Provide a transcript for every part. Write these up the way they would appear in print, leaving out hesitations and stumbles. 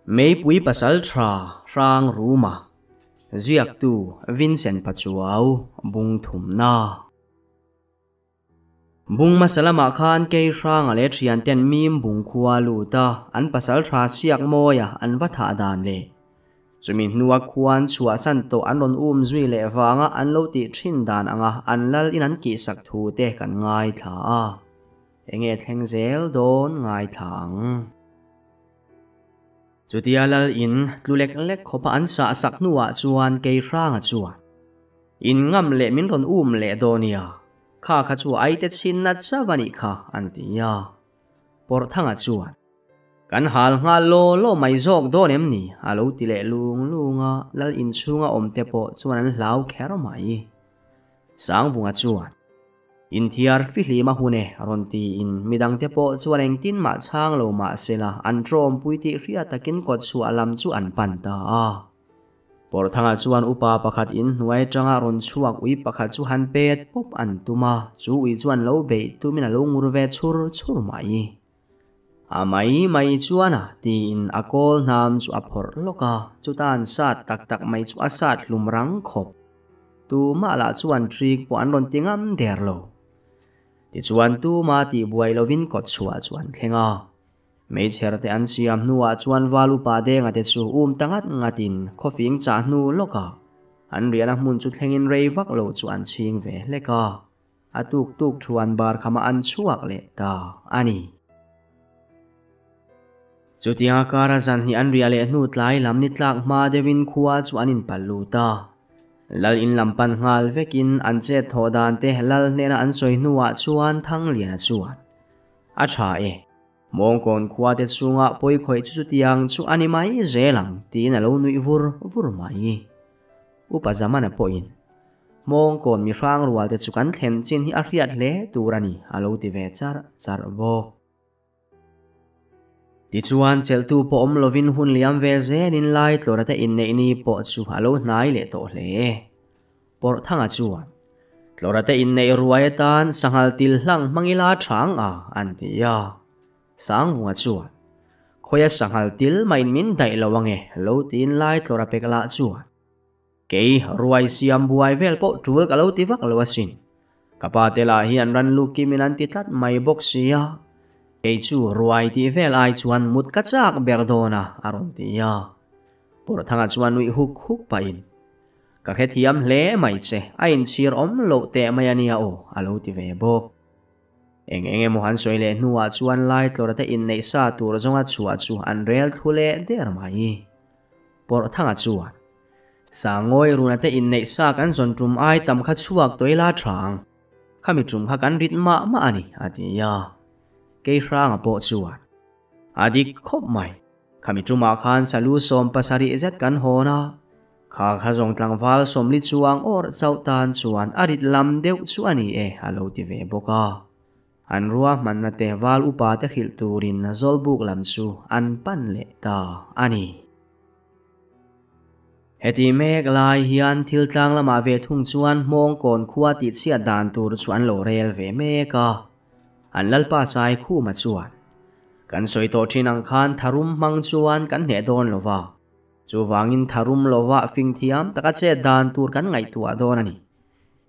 Meipui Pasalṭha Hrang Ruma, Ziaktu Vincent Pachuau, Bung Thumna. Bung hmasa lamah khan Kei Hranga leh thianten Mim Bung khua lut a, an pasalṭha siak mawia an va thah dan leh chumi hnua khuan chhuahsan tawh an rawn um zui leh vanga an lo tih ṭhin dan anga an lal in an kihsak thu te kan ngaithla a, enge thleng zel dawn ngaithla ang. Chutia lal in tlu lek lek khawpa an sah sak hnuah chuan kei hranga chuan in ngam leh min rawn um leh dawn nia, kha kha chu ai te chhin nat chauh a nih kha an ti a. Pawrhthanga chuan kan hal nghal law law mai zawk dawn em ni a lo ti leh lung lung a, lal inchhunga awm te pawh chuan an hlau kher mai. Sangvunga chuan Inthiar fihlim a hun e, rawn tiin midangte pawh chuan engtin mah chhang lo mah sela an tawmpui tih hriat takin kawtchhuah lam chu an pan ta a. Pawrthanga chuan upa pakhat in hnuai atanga rawn chhuak ui pakhat chu han pet pawp an tum a, chu ui chuan lo beih tumin a lo ngur ve chhur chhur mai. A mai mai chuan a tiin a kawl hnam chu a phawrh lawk a, chuta an sat tak tak mai chu a sat hlum rang khawp. Tumah lah chuan trik pawh an rawn ti ngam der lo. Tichuan tuma tih buai lovin kawt chhuah chu an thleng a. Hmeichher te an siam hnuah chuan val upa denga te chu um ta ngat ngatin khawfing chah hnu lawkah an riahna hmun chu thlengin rei vak lo chu an chhing ve hlek a. A tuk tuk thuan bar khamah an chhuak leh ta a ni. Chutianga kara zan hnih an riah leh hnu tlai lam ni tlak hma deuhin khua chu an inpalh lut a. Lal in lam pan nghal vekin an chet thawh dan te lal hnena an sawi hnuah chuan Thangliana chuan, A tha e, Mawngkawn khua te chunga pawi khawih chu chutiang chu a ni mai zel ang tiin a lo nuih vur vur mai. Upa Zamana pawhin, Mawngkawn mi hrang rual te chu kan thlen chin hi a hriat hle tur a ni a lo ti ve charh charh bawk. Tichuan, chelhtu pawh awm lovin hun liam ve zelin lai tlawra te inneih ni pawh chu a lo hnai leh tawh hle. Pawrhthanga chuan, Tlawra te inneih ruai atan sanghal til hlang hmangila chang a, an ti a. Sangvunga chuan, Khawia sanghal til mahin min daih lo ange, lo tiin lai tlawra pek lah chuan, Kei ruai siam buai vel pawh tul ka lo ti vak lo asin. Ka pa te lah hi an ran lu kimin an ti tlat mai bawk sia. Kei chu ruai tih vel ai chuan mut ka chak ber dawn a, a rawn ti a. Pawrthanga chuan nuih huk huk pahin, Ka hrethiam hle mai che, a inchhir awm loh teh mai a nia aw, a lo ti ve bawk. Eng eng emaw han sawi leh hnuah chuan Laitlawra te inneih sa tur zawnga chhuah chu an rel thlu leh der mai. Pawrhthanga chuan, Sangawi runa te inneih sa kan zawn tum ai tam kha chhuak tawih la tha ang. Khami tum kha kan rit mah mah a ni, a ti a. Keihranga pawh chuan, A dik khawp mai. Khami tumah khan salu 70 zet kan hawn a. Kha kha zawng tlangval 40 chuang awr chauh tan chuan a rit lam deuh chu a ni e, a lo ti ve bawk a. An ruahmanna te val upa te hrilh turin Zawlbuk lam chu an pan leh ta a ni. Heti mek lai hian thil tlang lamah ve thung chuan Hmawngkawn khua tihchhiat dan tur chu an lo rel ve mek a. An Lalpa Saikhuma chuan, Kan sawi tawh thin ang khan tharum hmang chuan kan hneh dawn lo va. Chuvangin tharum lova fingthiam taka chet dan tur kan ngaihtuah dawn a ni.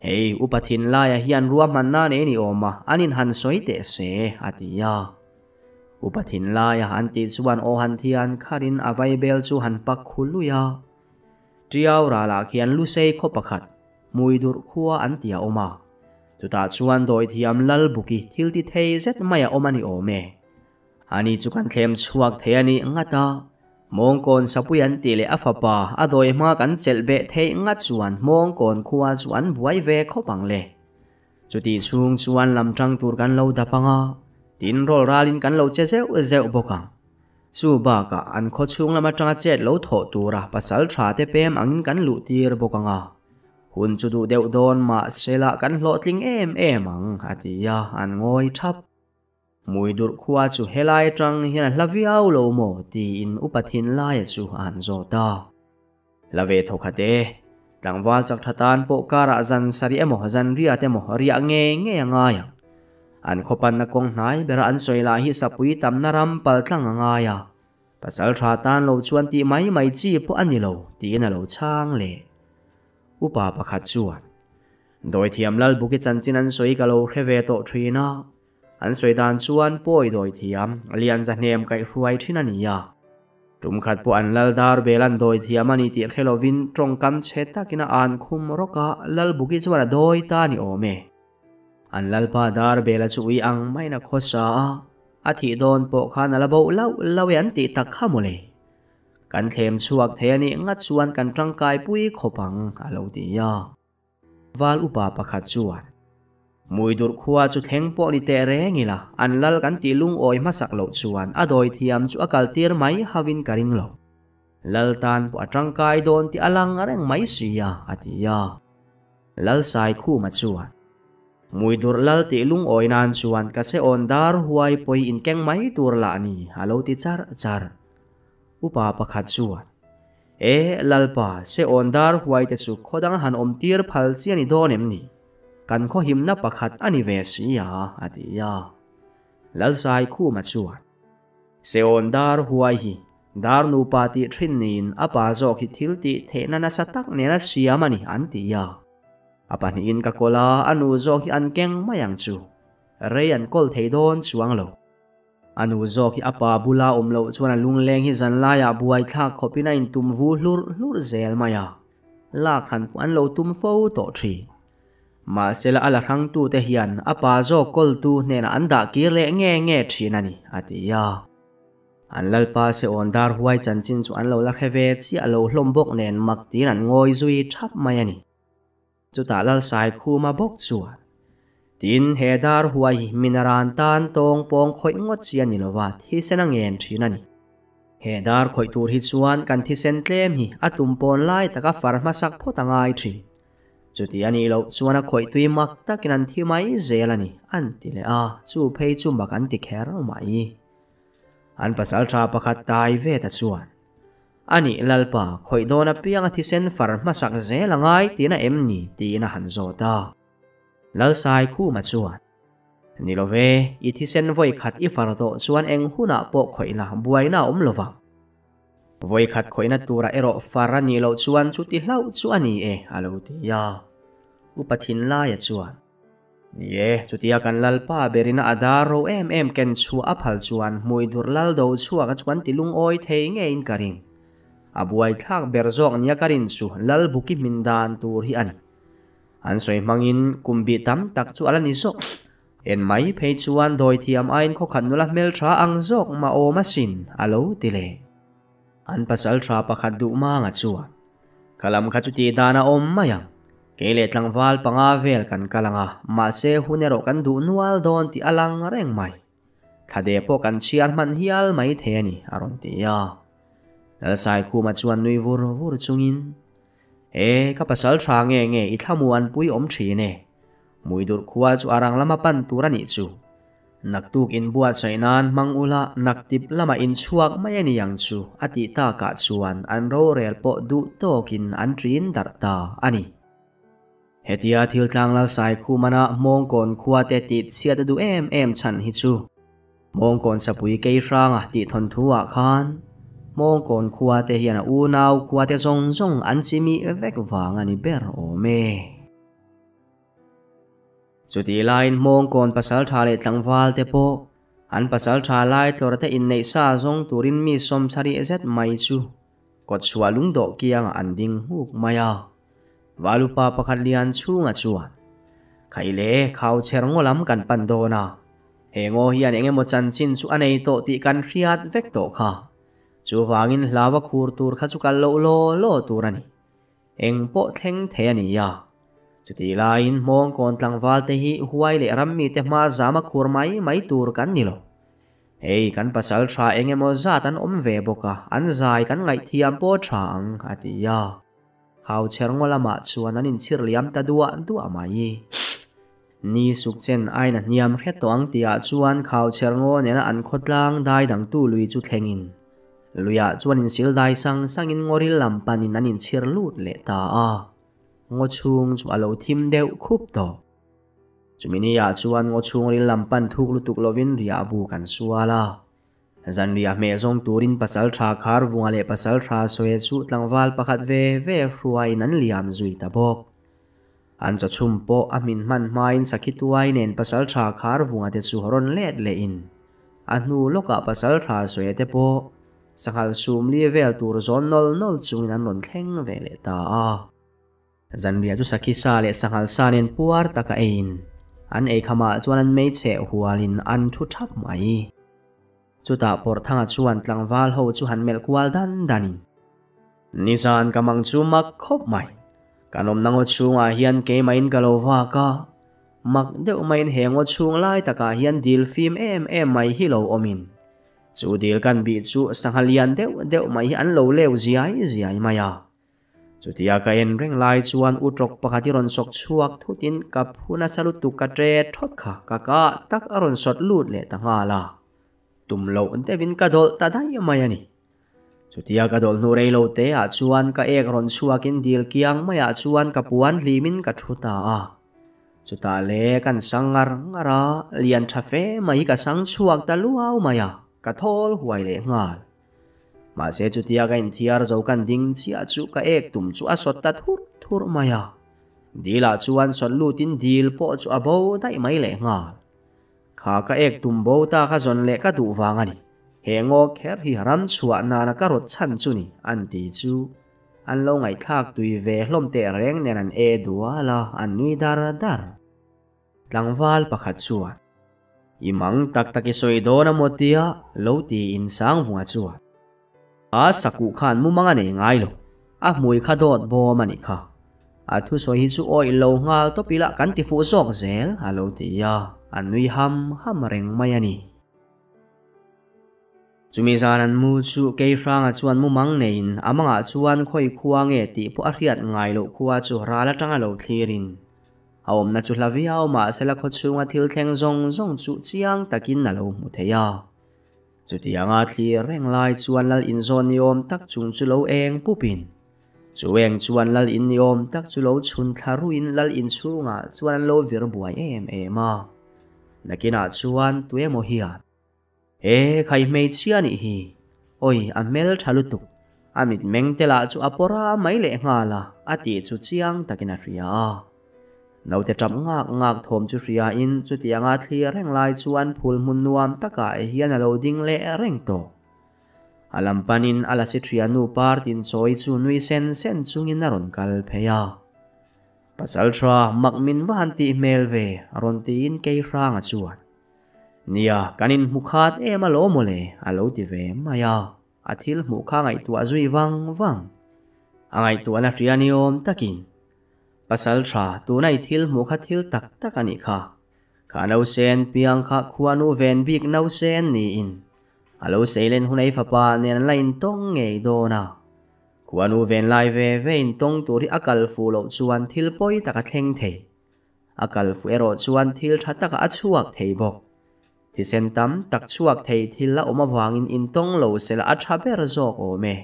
Hei, upa thinlaia hian ruahmanna nei ni awm a, an in han sawi teh se, a ti a. Upa thinlaia an tih chuan aw han thian kharin a vaibel chu han pak khu lui a. Tiau ralah khian Lusei khaw pakhat, Hmuidurh khua an ti a awm a. Chutah chuan dawithiam Lalbuki thil ti thei zet mai a awm a ni awm e. Ani chu kan thlem chhuak thei a nih ngat a, Hmawngkawn sapui an tih leh a fapa a dawi hma kan chelh beh theih ngat chuan Hmawngkawn khua chu an buai ve khawp ang le. Chutih chhung chuan lam tang tur kan lo dap ang a, tin rawl ralin kan lo che zeuh zeuh bawk ang. Chu bakah an khaw chhung lam atanga chet lo thawh tura pasal tha te pem angin kan luh tir bawk ang a. Hun chu duh deuh dawn mahsela kan hlawhtling em em ang, a ti a, an ngawi thap. Hmui durh khua chu helai atang hian a hla viau lo maw tiin upa thinlaia chu a han zawt a. Hla ve thaw khat e, tlangval chak tha tan pawh karah zan sarih emaw zan riat emaw riah ngei ngei a ngai ang. An khawpanna kawng hnai bera an sawi lah hi sapui tamna ram pal tlang a ngai a. Pasalṭha tan lo chuan tih mai mai chi pawh a ni lo, tiin a lo chhang leh. Upa pakhat chuan, Dawithiam Lalbuki chanchin an sawi ka lo hre ve tawh ṭhin a, an sawi dan chuan pawi dawithiam lian zahnem kaihhruai ṭhin a ni a. Tum khat pawh an lal dar bel an dawithiam a ni tih hre lovin tawngkam chhe takin a an khum rawk a, Lalbuki chuan a dawi ta a ni awm e. An lalpa dar bela chu ui ang maiin a khawsa a, a thih dawn pawh khan a la boh lauh lauh e an tih tak kha mawle. Kan thlem chhuak thei a nih ngat chuan kan tangkai pui khawp ang a lo ti a. Val upa pakhat chuan, Mui durh khua chu thleng pawh ni teh reng ila, an lal kan tih lungawi hmasak loh chuan a dawi thiam chu a kaltir mai hauhin ka ring lo. Lal tan pawh a tangkai dawn tih a lang reng mai si a, a ti a. Lal Saikhuma chuan, Mui durh lal tih lungawi nan chuan ka che awn dar huai pawi inkeng mai tur lah ni, a lo ti char char. Upa pakhat chuan, E, Lalpa, se awn dar huai te chu khaw dang han awm tir phal chi a ni dawn em ni? Kan khaw himna pakhat a ni ve si a, a ti a. Lal Saikhuma chuan, Se awn dar huai hi dar nupa tih thin niin a pa zawk hi thil tih theihna nasa tak nena siam a ni, an ti a. A pahnihin ka kawl a, a nu zawk hi an keng mai ang chu. Rei an kawl thei dawn chuang lo. A nu zawk hi a pa bula awm loh chuan a lungleng hi zanlaiah buaithlak khawpin a intum vu hlurh hlurh zel mai a, lak han pawh an lo tum fo tawh thin. Mahsela a la hrangtute hian a pa zawk kawltu hnenah an dah kir leh nge nge thin a ni, a ti a. An lalpa Seawn dar huai chanchin chu an lo la hre ve chiah lo hlawm bawk nen mak tiin an ngawi zui thap mai a ni. Chutah Lalsaikhuma bawk chuan, Tin, he dar huai hi minaran tan tawng pawng khawih ngawt chi a ni lova, thisen a ngen thin a ni. He dar khawih tur hi chuan kan thisen tlem hi a tum pawn lai taka far hmasak phawt a ngai thin. Chuti a nih loh chuan a khawih tui mak takin an thi mai zel a ni, an ti leh a, chu phei chu mak an ti kher mai. An pasal tha pakhat tai ve ta chuan, A nih Lalpa, khawih dawn apiang a thisen far hmasak zel a ngai tiin a em ni? tiin a han zawt a. Lalsaikhuma chuan, Ni lo ve, i thisen vawi khat i far tawh chuan eng hunah pawh khawih la, buaina a awm lo vang. Vawi khat khawihna turah erawh far a nih loh chuan chuti hlauh chu a ni e, a lo ti a. Upa Thinlaia chuan, Ni e, chutia kan Lalpa berina a dar ro em em ken chhuah a phal chuan hmui dur lal do chhuak a chuan ti lungawi thei ngeiin ka ring. A buaithlak ber zawk nia ka rin chu Lal Buki hmin dan tur hi a ni. An sawi hmangin kum bih tam tak chu a la ni zawk. En mai phei chuan dawithiam aiin khawkhat nula hmeltha ang zawk mah awm asin a lo ti leh. An pasal tha pakhat duh manga chuan, Ka lam kha chu tih dan a awm mai ang. Kei leh tlangval panga vel kan kal ang a, mahse hun erawh kan duh nual dawn tih a lang reng mai. Thlade pawh kan chhiar hman hial mai thei a ni, a rawn ti a. Lalsaikhuma chuan nui vur vur chungin, E, ka pasal tha nge nge i thlamuan pui awm thin e. Muidurh khua chu a rang lama pan tur a nih chu. Naktuk inbuatsaih nan hmang ula naktip lamah inchhuak mai a ni ang chu a tih takah chuan an rorel pawh duh tawkin an ṭin darh ta a ni. Hetia thil tlanglal Saikhumana Hmawngkawn khua te tih chhiat a duh em em chhan hi chu Hmawngkawn Sapui Keihranga tih thawnthu ah khan Hmawngkawn khua te hian a unau khua te zawng zawng an chimih vek vang a ni ber awm e. Chutih laiin Hmawngkawn pasaltha leh tlangval te pawh an pasaltha lai tlawr te inneih sa zawng turin mi sawmsarih zet mai chu kawtchhuah lungdawh kiangah an ding nghuk mai a. Valupa pakhat lian chhunga chuan, Khaile, khau chher ngaw lam kan pan dawn a, he ngaw hian eng emaw chanchin chu a nei tawh tih kan hriat vek tawh kha. Chuvangin hlava khur tur kha chu kal loh law law tur a ni. Eng pawh thleng thei a ni a. Chutih laiin Hmawngkawn tlangval te hi huai leh rammi te hma zam a khur mai mai tur kan ni lo. Hei kan pasal tha eng emaw zat an awm ve bawk a, an zai kan ngaihthiam pawh tha ang, a ti a. Khau chher ngaw lamah chuan an inchhir liam ta duah duah mai. Ni suk chen ain a hniam hret tawh ang tihah chuan khau chher ngaw nena an khawtlang dai dangtu lui chu thlengin Luiah chuan insil dai sang sangin ngawril lam panin an inchhir lut leh ta a, ngaw chhung chu a lo thim deuh khup tawh. Chumi niah chuan ngaw chhungril lam pan thuk lutuk lovin riah bu kan sual a. Zanriah hmeh zawng turin Pasalṭha Kharvunga leh Pasalṭha Sawia chu tlangval pakhat ve ve hruaiin an liam zui ta bawk. An chawchhum pawh a hmin hman hmain Sakhi Tuai nen Pasalṭha Kharvunga te chu rawn let lehin a hnu lawkah Pasalṭha Sawia te pawh sanghal sumli vel tur zawn nawl nawl chungin an rawn thleng ve leh ta a. Zanriah chu sakhi sa leh sanghal sa nen puar taka eiin an ei khamah chuan an meicheh hualin an thu thap mai. Chutah Pawrhthanga chuan tlangval ho chu han melh kual dan danin, Nizan ka mang chu mak khawp mai. Kan awmna ngaw chhungah hian keimahin ka lo vak a, mak deuh maiin he ngaw chhung lai takah hian dil fim em em mai hi lo awmin chu dil kan bih chu sangha lian deuh deuh mai hi an lo leu ziai ziai mai a. Chutia ka en reng lai chuan u tawk pakhat hi rawn sawk chhuak thutin ka phu nasa lutuk ka ṭe thawt kha ka kah tak a rawn sawt lut leh ta nghal a, tum loh deuhin ka dawlh ta daih mai a ni. Chutia ka dawlh hnu rei lo te ah chuan ka ek rawn chhuakin dil kiang maiah chuan ka puan hlimin ka thu ta a. Chutah le kan sang ngar ngar a, lian tha fe mai hi ka sang chhuak ta luau mai a, ka thawl huai leh nghal. Mahse chutia ka inthiar zo kan ding chiah chu ka ek tum chu a sawt ta thur thur mai a. Dil ah chuan sawt lutin dil pawh chu a bo daih mai leh nghal. Kha ka ek tum bo ta kha zawn leh ka duh vang a ni. He ngaw kher hi ram chhuah nana ka rawt chhan chu ni an ti chu an lo ngaihthlak tui ve hlawm teh reng nen an e dual a, an nui dar dar. Tlangval pakhat chuan, I mang tak tak i sawi dawn a maw tia lo tiin Sangvunga chuan, A sakuh khan mumang a nei ngai lo, a hmui kha dawt bawm a nih kha. A thusawi hi chu awih lo nghal tawp ila kan ti fuh zawk zel a lo ti a, a nui ham ham reng mai a ni. Chumi zan an mu chu Keihranga chuan mumang neiin a mangah chuan khawi khua nge tih pawh a hriat ngai loh khua chu ral atanga lo thlirin A awmna chu hla viau mahsela khaw chhunga thil thleng zawng zawng chu chiang takin a lo hmu thei a. Chutianga thlir reng lai chuan lal inzawn ni awm tak chung chu lo eng pupin, chu eng chuan lal in ni awm tak chu lo chhun thla ruin lal inchhungah chuan an lo vir buai em em a. Nakinah chuan tuemaw hian. E khai hmeichhia nih hi. Oi a hmel tha lutuk. A mitmeng te lah chu a pawr a mai leh nghal a, a tih chu chiang takin a hria a. Naute tap ngak ngak thawm chu hria in chutianga thlir reng lai chuan phul hmun nuam takah hian a lo ding leh reng tawh. A lam panin a lasi thria nu par tin chawi chu nui sen sen chungin a rawn kal phei a. Pasaltha mak min va han tih hmel ve a rawn tiin Keihranga chuan. Nia, kan inhmu khat em alawm maw le, a lo ti ve mai a, a thil hmuh kha ngaihtuah zui vang vang. A ngaihtuahna hria ni awm takin, Pasal tha, tuna i thil hmuh kha thil tak tak a nih kha. Kha nausen piang kha khuanu ven bik nausen niin, a lo seilen hun ei fapa nen an la intawng ngei dawn a. Khuanu ven lai ve ve intawng tur hi a kal fuh loh chuan thil pawi tak a thleng thei. A kal fuh erawh chuan thil tha takah a chhuak thei bawk. Thisen tam tak chhuak thei thil a awm avangin intawng lo sela a tha ber zawk awm e.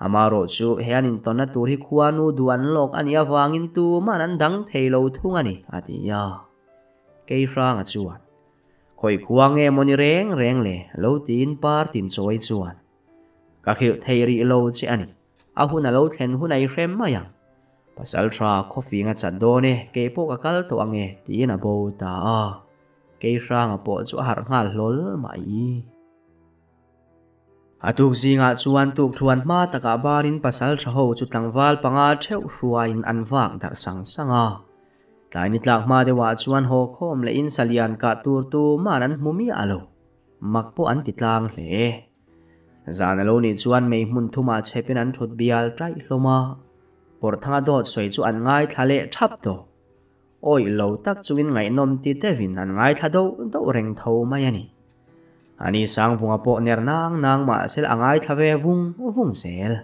Amarawh chu he an intawnna tur hi khuanu duh an lawk a nih avangin tuman an dang thei lo thung a ni, a ti a. Keihranga chuan, Khawi khua nge maw ni reng reng le, lo tiin par tinchawi chuan, Ka hrilh thei rih lo che a ni. A hun a lo thlen hun a i hrem mai ang. Pasal tha khawfing a chat dawn e, kei pawh ka kal tawh ang e, tiin a bo ta a. Keihranga pawh chu a harh nghal hlawl mai. A tuk zingah chuan tukthuan hma takah barin pasal tha ho chu tlangval panga theuh hruaiin an vak darh sang sang a. Tlai ni tlak hma deuhah chuan haw khawm leh in salian kah tur tuman an hmu miah lo. Mak pawh an ti tlang hle. Zan a lo nih chuan mei hmun thumah chhepin an thut bial taih hlawm a, Pawrhthanga dawt sawi chu an ngaithla leh thap tawh. Awih lo tak chungin ngaihnawm ti deuhin an ngaithla doh doh reng tho mai a ni. Ani Sangvunga pawh ner nang nang mahsela a ngaithla ve vung vung zel.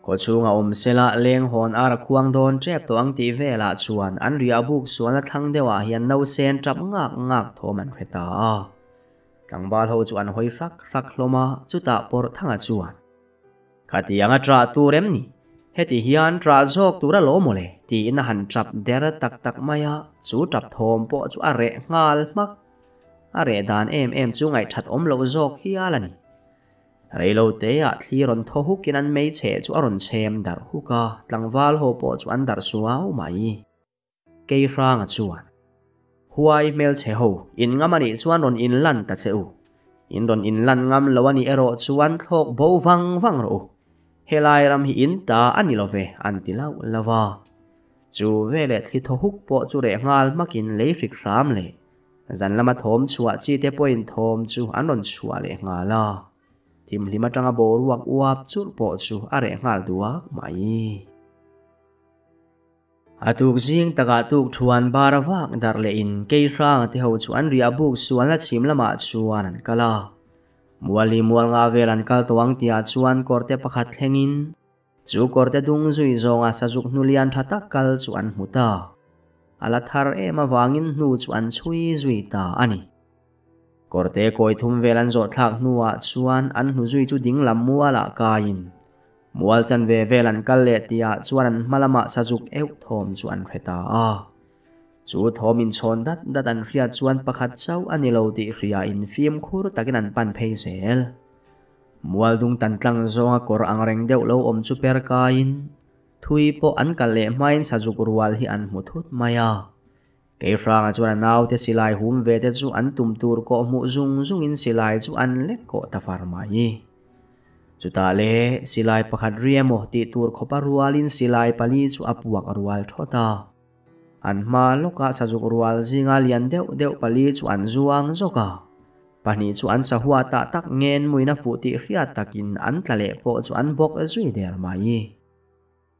Khawchhunga awm sela leng hawn ar a khuang dawn tep tawh ang tih velah chuan an riah buk sualna thlang deuhah hian nausen tap ngak ngak thawm an hre ta a. Tlangval ho chu an hawi hrak hrak hlawm a, chutah Pawrhthanga chuan, Khatiang a ṭah tur em ni? Heti hian ṭah zawk tur a lawm mawle, tiin a han ṭap der tak tak mai a, chu ṭap thawm pawh chu a reh nghal hmak. A reh dan em em chu ngaihthat awm loh zawk hial a ni. Reilo teah thli rawn thaw hukin an hmeichhe chu a rawn chhem darh huk a, tlangval ho pawh chu an darh suau mai. Keihranga chuan, Huai hmelchhe ho, in ngam a nih chuan rawn inlan ta che u. In rawn inlan ngam lo a nih erawh chuan thlawk bo vang vang rawh u. Helai ram hi in ta a ni lo ve, an ti lauh lauh a. Chu veleh thli thaw huk pawh chu reh nghal hmakin lei hrik hram leh zan lama thawm chhuah chi te pawhin thawm chu an rawn chhuah leh nghal a. Thimhlim atanga boruak uap churh pawh chu a reh nghal duak mai. A tuk zing takah tuk thuan bar a vak darh leh in Keihranga te ho chu an riah buk sualna chhim lamah chuan an kal a. Muali mual nga vel an kal tawh ang tihah chuan kawrte pakhat thlengin Chu kawrte dung zui zawnga sazuk hnu lian tha tak kal chu an hmu ta. A la thar em avangin hnu chu an chhui zui ta a ni. Kawrte kawi thum vel an zawh thlak hnuah chuan an hnu zui chu ding lam mualah kaiin mual chanve vel an kal leh tihah chuan an hma lamah sazuk euh thawm chu an hre ta a. Chu thawm inchhawn dat dat an hriat chuan pakhat chauh a ni lo tih hriain fimkhur takin an pan phei zel. Mualdung tan tlang zawnga kawr ang reng deuh lo awm chu per kaiin, thui pawh an kal leh hmain sazuk rual hi an hmu thut mai a. Keihranga chuan a naute silai hum ve te chu an tum tur kawh hmuh zung zungin silai chu an lek kawh ta far mai. Chutah le, silai pakhat ri emaw tih tur khawpa rualin silai pali chu a puak rual thawt a. An hma lawkah sazuk rual zinga lian deuh deuh pali chu an zuang zawk a. Pahnih chu an sahua tah tak ngen muina fuh tih hriat takin an tla leh pawh chu an bawk zui der mai.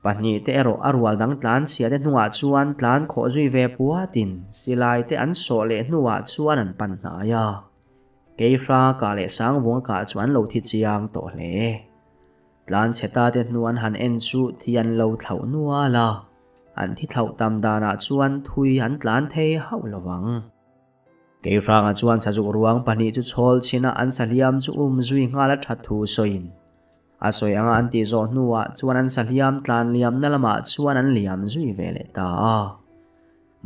Pahnih te erawh a rual dang tlan chhia te hnungah chuan tlan khawh zui ve puatin silai te an sawh leh hnuah chuan an pan hnai a. Keihra kah leh Sangvunga kah chu an lo thi chiang tawh hle. Tlan chhe ta te hnu an han en chu thi an lo thlauh nual a, an thi thlauh tam danah chuan thui an tlan thei hauh lovang. Keihranga chuan sazuk ruang pahnih chu chhawl chhin a an sahliam chu um zui nghal a that thu sawiin a sawi anga an tih zawh hnuah chuan an sahliam tlan liamna lamah chuan an liam zui ve leh ta a.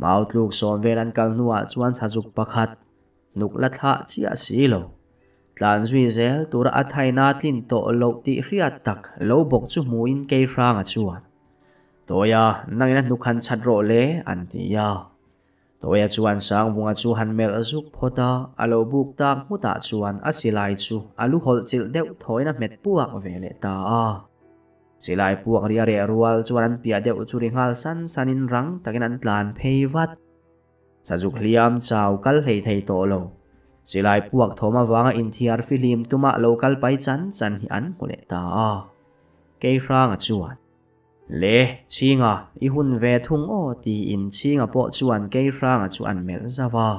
Mau tluk sawm vel an kal hnuah chuan sazuk pakhat hnuk la thlah chiah si lo. Tlan zui zel tura a thaina tlin tawh loh tih hriat tak lo bawk chu hmuin Keihranga chuan, Tawia, nangin a hnuk han chhat rawh le, an ti a. Tawia chuan Sangvunga chu han melh zuk phawt a, a lo buk tak hmutah chuan a silai chu a lu hawlh chilh deuh thawiin a hmet puak ve leh ta a. Silai puak ri a reh rual chuan an piah deuh chu ri nghal san sanin rang takin an tlan phei vat. Sazuk hliam chau kal hlei thei tawh lo. Silai puak thawm avanga inthiar fihlim tuma lo kal pai chan chan hi an hmu leh ta a. Keihranga chuan. Le, Chhinga, i hun ve thung aw tiin Chhinga pawh chuan Keihranga chu an melh zauh a.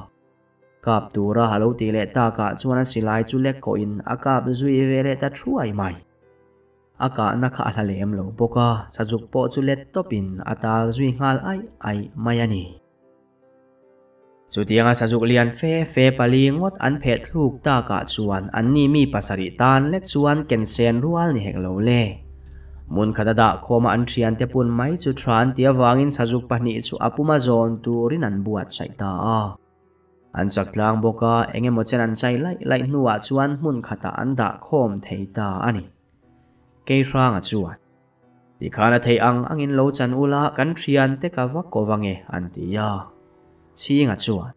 Kap tura a lo tih leh takah chuan a silai chu lek kawhin a kap zui ve leh ta thuai mai. A kahna kha a hla lem lo bawk a, sazuk pawh chu let tawpin a tal zui nghal aih aih mai a ni. Chutianga sazuk lian fe fe pali ngawt an pheh thluk takah chuan anni mi pasarih tan lek chuan ken sen rual ni hek lo le. Hmun khat a dah khawma an thiante pun mai chu tha an ti avangin sazuk pahnih chu a puma zawn turin an buatsaih ta a. An chak tlang bawk a, eng emaw chen an chai laih laih hnuah chuan hmun khatah an dah khawm thei ta a ni. Keihranga chuan. Tikhan a theih ang angin lo chan ula kan thiante ka va ko va nge an ti a. Chhinga chuan,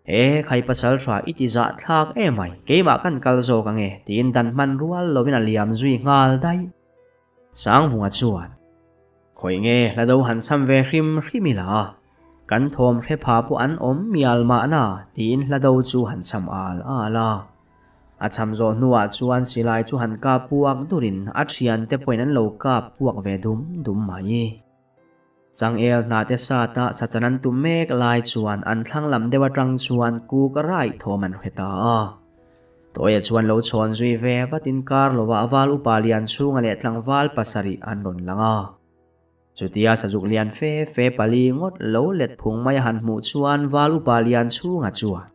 E khai pasal tha i ti zah thlak emai, keimah kan kal zawk ange tiin dan hman rual lovin a liam zui nghal daih. Sangvunga chuan, Khawi nge hla do han cham ve hrim hrim ila, kan thawm hre pha pawh an awm mial mahna tiin hla do chu han cham al al a. A cham zawh hnuah chuan silai chu han kap puak durin a thiante pawhin an lo kap puak ve dum dum mai. Changel hnate sata sachan an tum mek lai chuan an thlang lam deuh atang chuan kuk raih thawm an hre ta a. Tawia chuan lo chhawn zui ve vatin kar lovah val upa lian chhunga leh tlangval pasarih an rawn lang a. Chutia sazuk lian fe fe pali ngawt lo let phung mai a han hmuh chuan val upa lian chhunga chuan,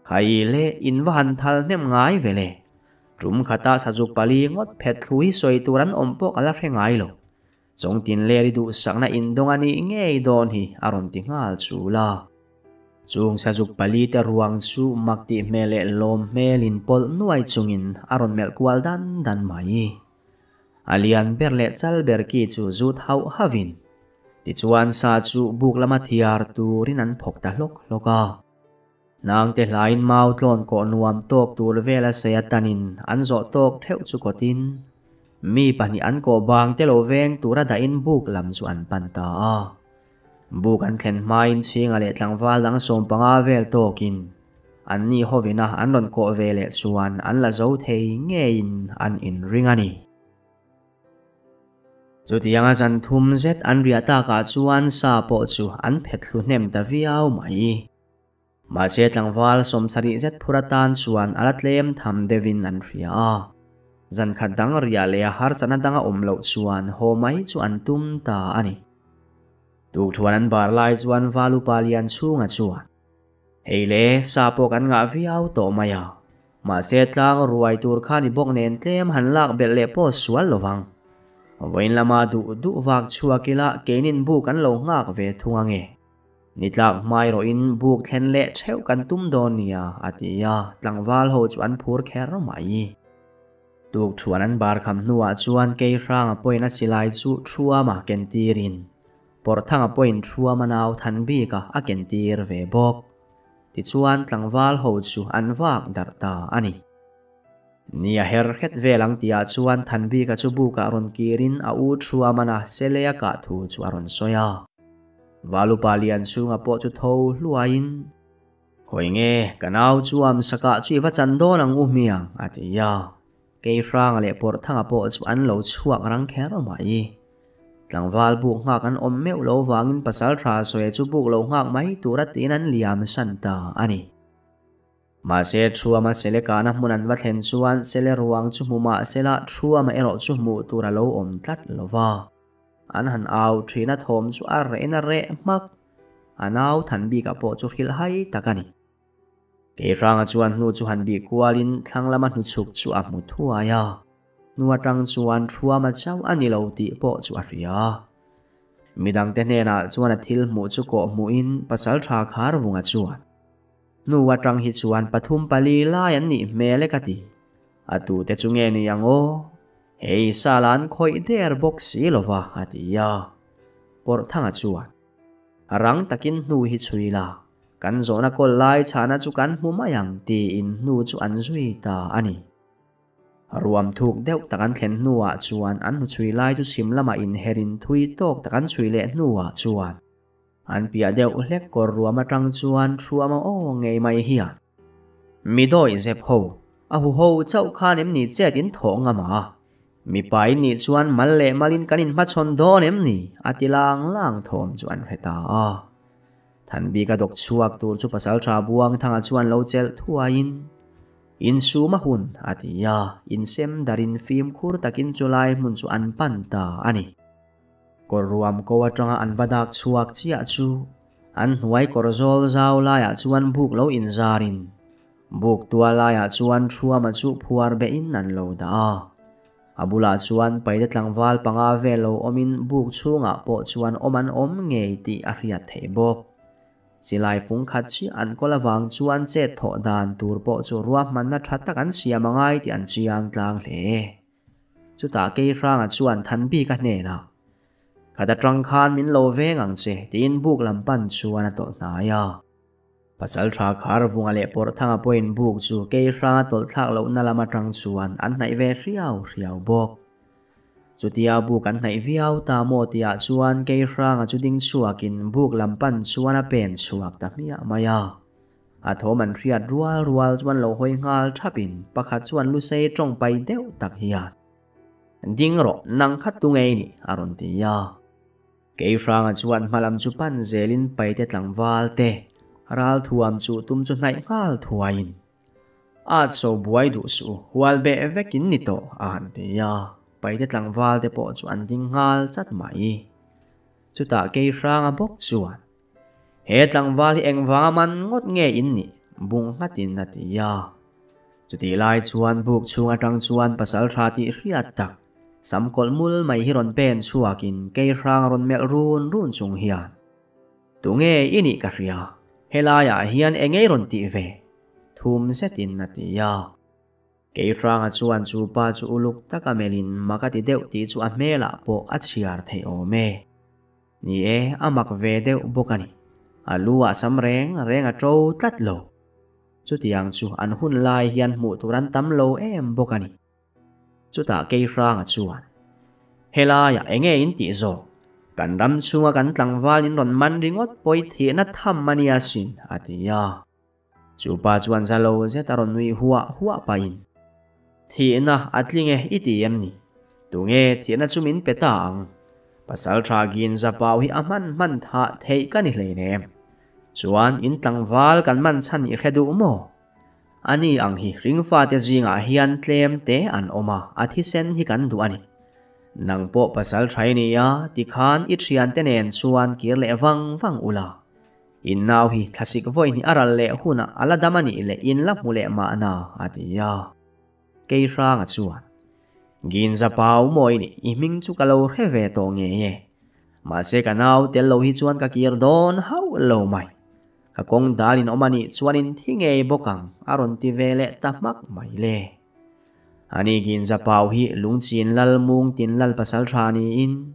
Khai le in va han thal hnem ngai ve le. Tum khata sazuk pali ngawt phet thlu hi sawi tur an awm pawh ka la hre ngai lo. Chawngtin ler i duhsakna in dawng a nih ngei dawn hi a rawn ti nghal chul a. Chung sazuk palite ruang chu mak tih hmel leh lawm hmel in pawlh nuai chungin a rawn melh kual dan dan mai. A lian ber leh chal ber ki chu zut hauh hauhin tichuan sa chu buk lama thiar turin an phawk ta hlawk hlawk a. Nangte hlain mau tlawn kawh nuam tawk tur vela sei atanin an zawh tawk theuh chu kawtin mi pahnih an kawh bang te lo veng tura dahin buk lam chu an pan ta a. Buk an thlen hmain chhinga leh tlangval dang 15 vel tawkin an ni hovina an rawn kawh ve leh chuan an la zo thei ngeiin an inring a ni. Chutianga zan thum zet an riah takah chuan sa pawh chu an phet thlu hnem ta viau mai. Mahse tlangval 70 zet phur atan chuan a la tlem tham deuhin an hria a. Zan khat dang riah leh a harsatna danga awm loh chuan haw mai chu an tum ta a ni. Tukṭhuan an bar lai chuan Valupa lian chhunga chuan, Hei le, sa pawh kan ngah viau tawh mai a. Mahse tlang ruai tur kha ni bawk nen tlem han lak belh leh pawh sual lovang. Vawiin lama duh duh vak chhuak ila keinin buk an lo nghak ve thung ange. Ni tlak hmai rawhin buk thlen leh theuh kan tum dawn nia, a ti a, tlangval ho chu an phur kher mai. Tukṭhuan an bar kham hnuah chuan Keihranga pawhin a silai chu Thuama ken tirin Pawrhthanga pawhin Thuama nau than bika a ken tir ve bawk. Tichuan tlangval ho chu an vak darh ta a ni. Ni a her hret vel ang tihah chuan Thanbika chu bukah rawn kirin a u Thuamana Seleia kah thu chu a rawn sawi a. Valupa lian chhunga pawh chu tho hluaiin, Khawi nge ka nau chuam sakah chu i va chan dawn ang u hmiang, a ti a. Keihranga leh Pawrhthanga pawh chu an lo chhuak rang kher mai. Tlangval buk nghak an awm meuh lo vangin pasaltha sawi chu buk lo nghak mai tura tiin an liam san ta a ni. Mahse Thuama sele kahna hmun an va thlen chuan sele ruang chu hmu mah sela Thuama erawh chu hmuh tur a lo awm tlat lo va. An han au thin a thawm chu a rehin a reh hmak. A nau than bikah pawh chu hrilh hai tak a ni. Keihranga chuan hnu chu han bih kualin thlang lama hnuchhuk chu a hmu thuai a. Hnu atang chuan Thuama chauh a ni lo tih pawh chu a hria. Midangte hnenah chuan a thil hmuh chu kawh hmuhin pasaltha Kharvunga chuan, Hnu atang hi chuan pathum pali lai an nih hmel e ka ti. A tute chu nge ni ang aw? Hei sala an khawih der bawk si lova, a ti a. Pawrhthanga chuan, Rang takin hnu hi chhui la, kan zawhna kawl lai chhahna chu kan hmu mai ang tiin hnu chu an zui ta a ni. Ruam thuk deuh tak an thlen hnuah chuan an hnuchhui lai chu chhim lamah inherin thui tawk tak an chhui leh hnuah chuan an piah deuh hlek kawr ruam atang chuan thuam a aw ngei mai hian mi dawih zep ho a hu ho chauh khan em ni chet in thawh ngam a, mipa in nih chuan mal leh malin kan inhmachhawn dawn em ni a ti lang lang thawm chu an hre ta a. Thanbika dawk chhuak tur chu pasaltha Buangthanga chuan lo chelh thuaiin, Insum a hun, a ti a, insem darin fimkhur takin chulai hmun chu an pan ta a ni. Kawr ruam ko atanga an va dak chhuak chiah chu an hnuai kawr zawl zau laiah chuan buk lo inzarin buk tual laiah chuan Thuama chu phuar behin an lo dah a. A bulah chuan paite tlangval panga vel lo awmin buk chhungah pawh chuan awm an awm ngei tih a hriat theih bawk. Silai fung khat chiah an kawl avang chuan chet thawh dan tur pawh chu ruahmanna tha tak an siam a ngai tih an chiang tlang hle. Chutah Keihranga chuan Thanbika hnenah, Khat atang khan min lo veng ang che, tiin buk lam pan chuan a tawlh hnai a. Pasaltha Kharvunga leh Pawrhthanga pawhin buk chu Keihranga tawlh thlak lohna lam atang chuan an hnaih ve hriau hriau bawk. Chutia buk an hnaih viau ta maw tihah chuan Keihranga chu ding chhuakin buk lam pan chuan a pen chhuak ta hmiah mai a. A thawm an hriat rual rual chuan lo hawi nghal thapin pakhat chuan lusei tawng pai deuh tak hian, Ding rawh, nang kha tu ngei ni? a rawn ti a. Keihranga chuan hmalam chu pan zelin paite tlangval te ralthuam chu tum chu hnaih nghal thuaiin, At so buai duh suh u, hual beh vekin ni tawh, a han ti a. Paite tlangval te pawh chu an ding nghal chat mai. Chutah Keihranga bawk chuan, He tlangval hi engvanga man ngawt nge in nih? Bung nghatin a ti a. Chutih lai chuan buk chhung atang chuan pasaltha tih hriat tak, samkawlh mul mai hi rawn pen chhuakin Keihranga rawn melh run run chung hian, Tunge i nih ka hria? Helaiah hian eng ei rawn tih ve? Thum zetin a ti a. Keihranga chuan chu pa chu uluk taka melhin mak a ti deuh tih chu a hmelah pawh a chhiar theih awm e. Ni e, a mak ve deuh bawk a ni. A lu ah sam reng reng a ṭo tlat lo. Chutiang chu an hun lai hian hmuh tur an tam lo em bawk a ni. Chutah Keihranga chuan, Helaiah eng nge in tih zawk? Kan ram chhunga kan tlangval in rawn man ringawt pawi thihna tham a nia sin, a ti a. Chu pa chuan za lo zet a rawn nui huah huah pahin, Thihna a tling e i ti em ni? Tunge thihna chu min pe ta ang? Pasalṭha Ginza pau hi a hman hman thah theih ka ni hleinem. Chuan in tlangval kan man chhan i hre duh maw? Ani ang hi hringfate zingah hian tlem te an awm a, a thisen hi kan duh a ni. Nang pawh pasal tha i ni a, tikhan i thiante nen chuan kir leh vang vang ula. In nau hi thlasik vawi hnih a ral leh hunah a la dam a nih leh in la hmu leh mahna, a ti a. Keihranga chuan, Ginza pau maw i nih, i hming chu ka lo hre ve tawh ngei e. Mahse ka nau tel lo hi chuan ka kir dawn hauh lo mai. Ka kawng dal in awm a nih chuan in thi ngei bawk ang, a rawn ti ve leh ta hmak mai le. Ani Ginza pau hi Lungchin lal Mung Tin Lal pasal tha niin,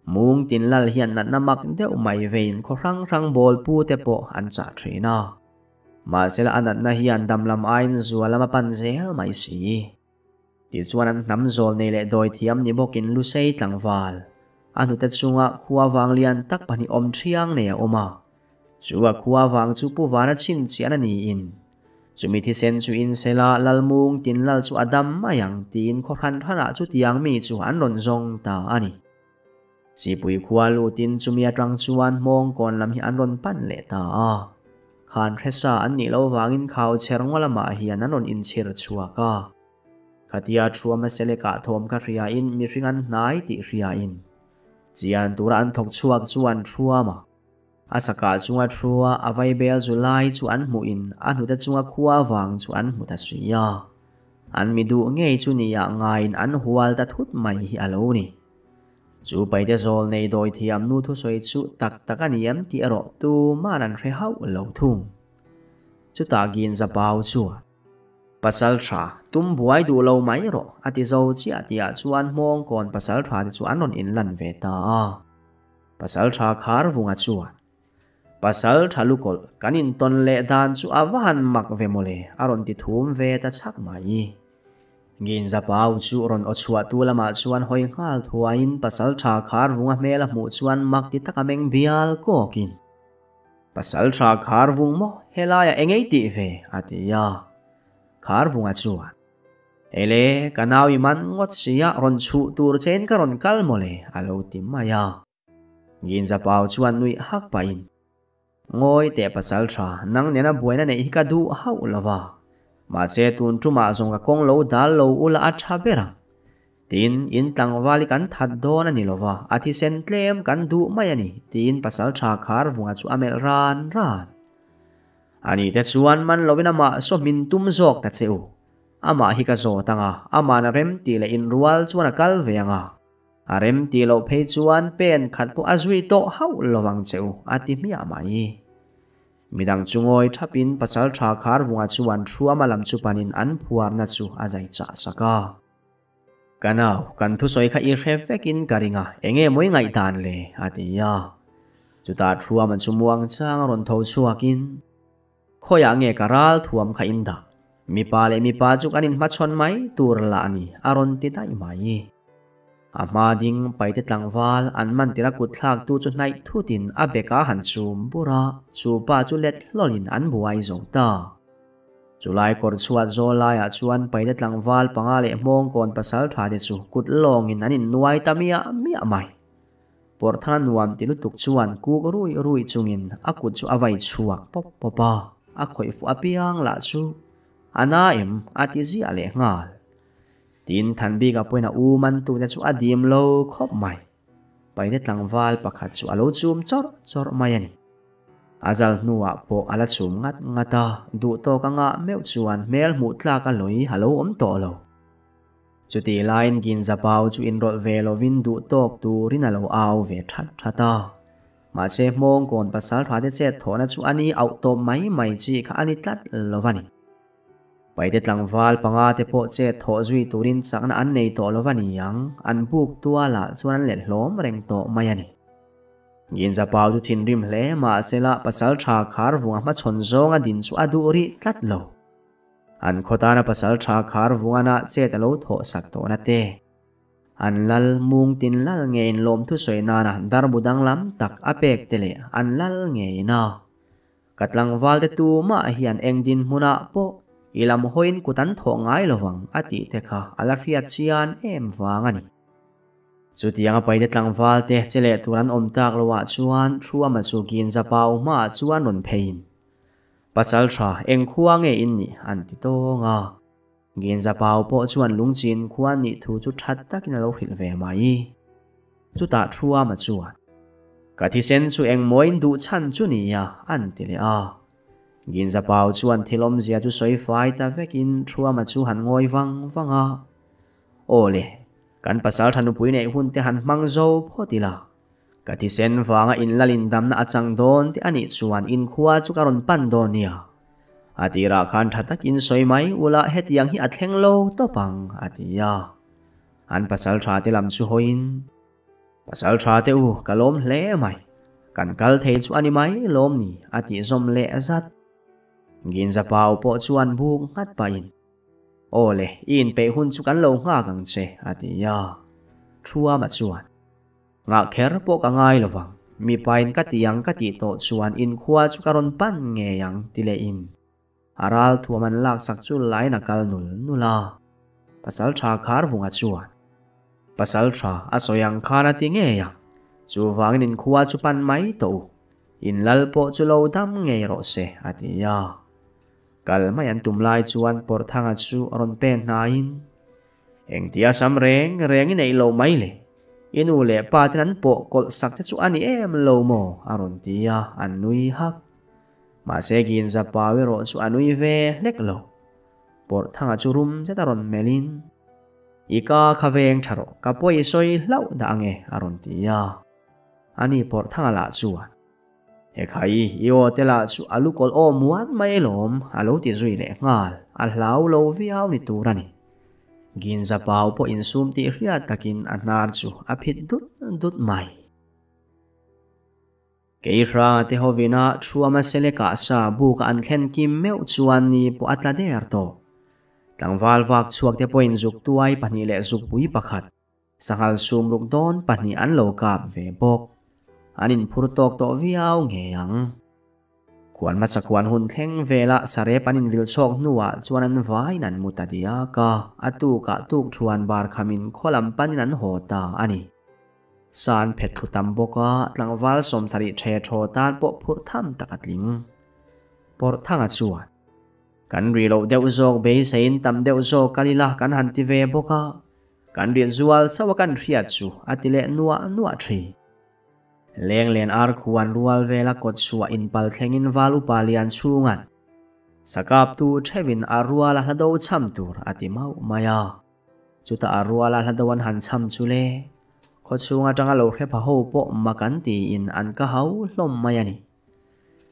Mung Tin Lal hian natna mak deuh mai vein khaw hrang hrang bawl pu te pawh an chah thin a. Mahsela a natna hian dam lam aiin zual lam a pan zel mai si. Tichuan an hnam zawl nei leh dawi thiam ni bawkin Lusei tlangval, a hnute chunga khua vang lian tak pahnih awm thiang nei a awm a. Chu a khua vang chu Pu Vana chhinchhiahna niin, chumi thisen chu insela Lalmung Tinlal chu a dam mai ang tiin khaw hran hranah chutiang mi chu an rawn zawng ta a ni. Sipui khua lutin chumi atang chuan Hmawngkawn lam hi an rawn pan leh ta a. Khan hresa an nih loh vangin khau chher ngaw lamah hian an rawn inchhir chhuak a. Khatia Thuama Selekah thawm kha hriain mihring an hnai tih hriain chian tura an thawk chhuak chuan Thuama a sakah chunga thua a vaibel zu lai chu an hmuhin a hnute chunga khua vang chu an hmu ta si a. An mi duh ngei chu niah ngaiin an hual ta thut mai hi a lo ni. Chu paite zawl nei dawi thiam nu thusawi chu tak tak a ni em tih erawh tuman an hre hauh lo thung. Chutah Ginza pau chuan, Pasal tha, tum buai duh lo mai rawh, a ti zo chiah tihah chuan Hmawngkawn pasal tha te chu an rawn inlan ve ta a. Pasal tha Kharvunga chuan, Pasal tha lukawlh, kan intawn leh dan chu a va han mak ve mawle, a rawn ti thum ve ta chhak mai. Ginza pau chu rawn aw chhuah tu lamah chuan hawi nghal thuaiin pasal tha Kharvunga hmel a hmuh chuan mak ti taka meng bial kawkin, Pasal tha Kharvung maw helaiah eng ei tih ve? a ti a. Kharvunga chuan, Ele, ka nau i man ngawt sia rawn chhuh tur chein ka rawn kal mawle, a lo ti mai a. Ginza pau chuan nuih hak pahin, Ngawi teh pasal tha, nang nena buaina neih hi ka duh hauh lo va. Mahse tun tumah zawng ka kawng lo dal lo ula a tha ber ang. Tin, in tlangval hi kan that dawn a ni lo va, a thisen tlem kan duh mai a ni, tiin pasal tha Kharvunga chu a melh ran ran. Ani te chuan man lovin amah saw hmin tum zawk ta che u. Amah hi ka zawt ang a, ama'n a rem tih leh inrual chuan a kal ve ang a. A rem tih loh phei chuan pen khat pawh a zui tawh hauh lo ang che u, a ti hmiah mai. Midang chu ngawi thapin pasal tha Kharvunga chuan Thuama lam chu panin an phuarna chu a zai chah sak a. Ka nau, kan thusawi kha i hre vekin ka ring a, enge mawi ngaihdan le? a ti a. Chutah Thuama chu muangchang a rawn tho chhuakin, Khawiah nge ka ral thuam kha in dah? Mipa leh mipa chu kan inhmachhawn mai tur lah a ni, a rawn ti daih mai. A hma ding paite tlangval an man tira kut thlaktu chu hnaih thutin a beka han chum bur a, chu pa chu let hlawlin an buai zo ta. Chulai kawr chhuat zawl laiah chuan paite tlangval panga leh hmawngkawn pasal tha te chu kut lawngin an innuai ta miah miah mai. Pawrhthana nuam ti lutuk chuan kuk rui rui chungin a kut chu a vai chhuak pawp pawp a, a khawih fuh apiang lah chu a na em a ti ziah leh nghal. Tin, Thanbika pawhin a u mantute chu a dim lo khawp mai. Paite tlangval pakhat chu a lo chum chawrh chawrh mai a ni. A zal hnuah pawh a la chum ngat ngat a, duhtawk a ngah meuh chuan hmel hmuh tlak a lawi a lo awm tawh lo. Chutih laiin Ginza pau chu inrawlh ve lovin duh tawk turin a lo au ve that that a. Mahse Hmawngkawn pasaltha te chet thawhna chu a ni auh tawp mai mai chi kha a ni tlat lo a ni. Paite tlangval panga te pawh chet thawh zui turin chakna an nei tawh lo a ni ang, an buk tualah chuan an let hlawm reng tawh mai a ni. Ginza pau chu thinrim hle mahsela pasaltha khar vunga hmachhawn zawnga din chu a duh rih tlat lo. An khaw tana pasaltha khar vungana chet a lo thawh sak tawhna te. An lal mung tin lal ngeiin lawmthu sawi nana darbu danglam tak a pek te leh an lal ngeiin a. Ka tlangval te tumah hian eng dinhmunah pawh i lam hawiin kut an thawh ngai lovang a tih te kha a la hriat chian em vang a ni. Chutianga paite tlangval te che leh tur an awm tak loah chuan Thuama chu Ginza pau hmaah chuan rawn pheiin, Pasal tha, eng khua nge in nih? an ti tawng a. Ginza pau pawh chuan lungchin khua nih thu chu that takin a lo hrilh ve mai. Chutah Thuama chuan, Ka thisen chu eng mawiin duh chhan chu nia, an ti leh a. Ginza pau chuan thil awmzia chu sawi fai ta vekin Thuama chu han ngawi vang vang a. Aw le, kan pasal tha nupui neih hun te han hmang zo phawt ila. Ka thisen vanga inlalin damna a chang dawn te a nih chuan inkhua chu ka rawn pan dawn nia. A tirah khan tha takin sawi mai ula hetiang hi a thleng lo tawp ang, a ti a. An pasal tha te lam chu hawiin, Pasal tha te u, ka lawm hle mai. Kan kal thei chu a ni mai lawm ni, a tih zawm leh zat. Ginza pau pawh chuan buk nghat pahin, Aw le, i inpeih hun chu kan lo nghak ang che, a ti a. Thuama chuan, Nghah kher pawh ka ngai lo vang, mipain ka ti ang ka tih tawh chuan inkhua chu ka rawn pan ngei ang, ti lehin a ral thuam an laksak chu lain a kal nul nul a. Pasal tha Kharvunga chuan, Pasal tha a sawi ang khan a ti ngei ang, chuvangin inkhua chu pan mai tawh u, in lal pawh chu lo dam ngei rawh se, a ti a. Kal mai an tum lai chuan Pawrhthanga chu a rawn pen hnaiin, Engtia sam reng reng i neih lo mai le? I nu leh pa ten an pawh kawlh sak te chu a ni em lo maw? a rawn ti a, a nui hak. Mahse Ginza pau erawh chu a nui ve hlek lo. Pawrhthanga chu rum zet a rawn melhin, I ka kha veng tha rawh, ka pawi sawi hlauh dah ange, a rawn ti a. Ani Pawrhthanga lah chuan, He khai, i aw te lah chu a lu kawlh aw muan mai alawm, a lo ti zui leh nghal, a hlau lo viau ni tur a ni. Ginza pau pawh insum tih hriat takin a hnar chu a phit dut dut mai. Kei hranga te hovina Thuama sele kah sa buk a an thlen kim meuh chuan ni pawh a tla der tawh. Tlangval vak chhuak te pawhin zuk tuai pahnih leh zukpui pakhat, Sanghal sumruk dawn pahnih an lo kap ve bawk. An inphur tawk tawh viau ngei ang. Khuan hmasa khuan hun thleng velah sarep an invilh chhawk hnuah chuan an vaiin an mu ta diak a, a tukah tuk thuan bar khamin khaw lam panin an haw ta a ni. Sa an phet thlu tam bawk a, tlangval 70 the thaw tan pawh phurh tham tak a tling. Pawrhthanga chuan, Kan ri loh deuh zawk beiseiin tam deuh zawk kal ila kan han ti ve bawk a, Kan riat zual chauh a kan hriat chu a ti leh nuah nuah thin. Lenglen ar khuan rual vela kawt chhuah inpal thlengin val upa lian chhunga'n sakaptu theuhin a ruala hla do cham tur a ti mauh mai a. Chutah a ruala hla do an han cham chu le, khawchhung atanga lo hre pha ho pawh mak an tiin an ka hau hlawm mai a ni.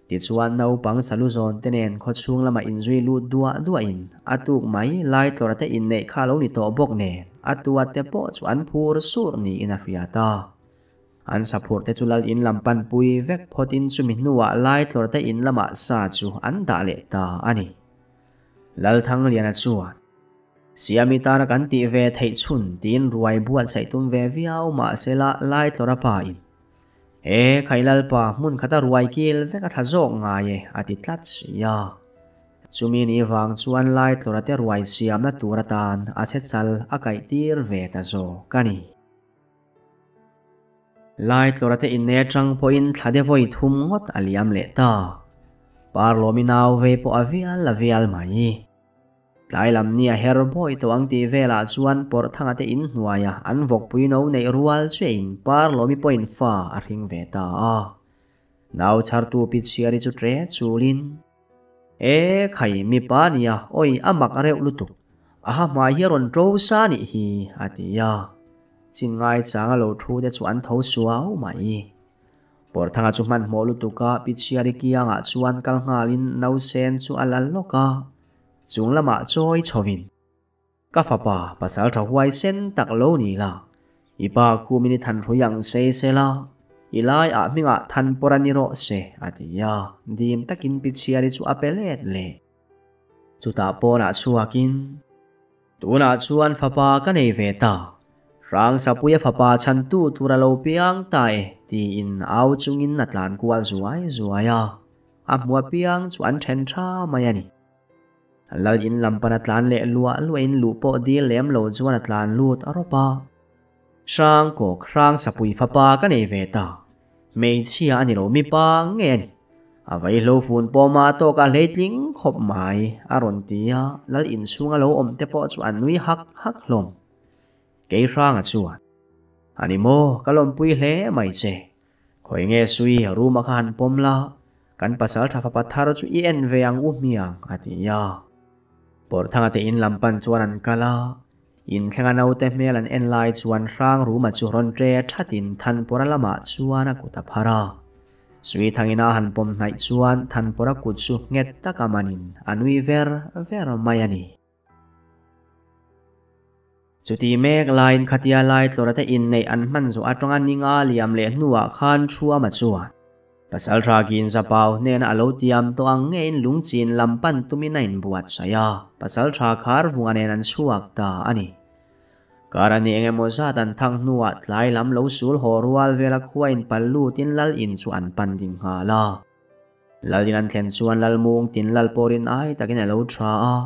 Tichuan naupang salu zawn te nen khawchhung lamah inzui lut duah duahin a tuk mai lai tlawrh te inneih kha a lo ni tawh bawk nen a tua te pawh chu an phur sur niin a hriat a. An saphur te chu lal in lam panpui vek phawtin chumi hnuah lai tlawrh te in lamah sa chu an dah leh ta a ni. Lalthangliana chuan, Siami tana kan tih ve theih chhun tiin ruai buatsaih tum ve viau mahsela lai tlawrh a pa in He Khailalpa hmun khata ruai kil vek a tha zawk ngai e, a ti tlat si a. Chumi ni vang chuan Laitlawra te ruai siamna tur atan a che chal a kaih tir ve ta zawk a ni. Laitlawra te inne atang pawhin thla de vawi thum ngawt a liam leh ta. Parlawmi nau vei pawh a vial a vial mai. Tlai lam nia her bawi tawh ang tih velah chuan Pawrhthanga te in hnuaia an vawkpui no neih rual chiahin Parlawmi pawhin fa a hring ve ta a. Nau chhartu pi chhiari chu ṭe chulin, E khai, mipa nia, awi a mak reuh lutuk, a ha hmai hi a rawn ṭo sa nih hi, a ti a. Chin ngaichanga lo ṭhu te chu an tho suau mai. Pawrthanga chu hmanhmawh lutuka Pi Chhiari kiangah chuan kal nghalin nausen chu a la lawk a, chung lamah chawi chhovin, Ka fapa, pasal tha huaisen tak lo ni la, i pa khumin i than hrui ang sei se la, i laiah hmingah than pawr a ni rawh se, a ti a, dim takin Pi Chhiari chu a pe let leh. Chutah pawnah chhuakin. Tunah chuan fapa ka nei ve ta. Hrangsapuia fapa chhantu tur a lo piang ta e, tiin au chungin a tlan kual zuai zuai a. A hmu apiang chu an then tha mai a ni. Lal in lam pan a tlan leh luah luahin luh pawh dil lem lo chuan a tlan lut a rawp a. Hrangkawk Hrangsapui fapa ka nei ve ta. Hmeichhia a ni lo mipa nge a ni. A vaihlo fun pawma tawk a hleitling khawp mai a rawn ti a, lal inchhunga lo awm te pawh chu an nui hak hak hlawm. Kei Hranga chuan, A ni maw, ka lawmpui hle mai che. Khawi nge sui room-a kha han pawm la, kan pasal tha fapa thar chu i en ve ang u hmiang, a ti a. Pawrhthanga te in lam pan chuan an kal a, Inthlenga naute hmel an en lai chuan hrang ruma chu rawn ṭe ṭhatin Thanpawra lamah chuan a kut a phar a. Suithangin a han pawm hnaih chuan Thanpawra kut chu nghet taka manin a nui ver ver mai a ni. Chuti mek laiin khatia Laitlawra te inneih an hman zawh aṭanga ninga liam leh hnuah khan Thuama chuan Pasalṭha Ginzapau hnena a lo tiam tawh ang ngeiin lungchin lam pan tumin a inbuatsaih a, Pasalṭha Kharvunga nen an chhuak ta a ni. Kar a ni eng emaw zat an thang hnuah tlai lam lo sul haw rual vela khua inpal lutin Lal in chu an pan ding nghal a. Lal in an thlen chuan Lalmung tin Lal pawrin ai takin a lo ṭha a.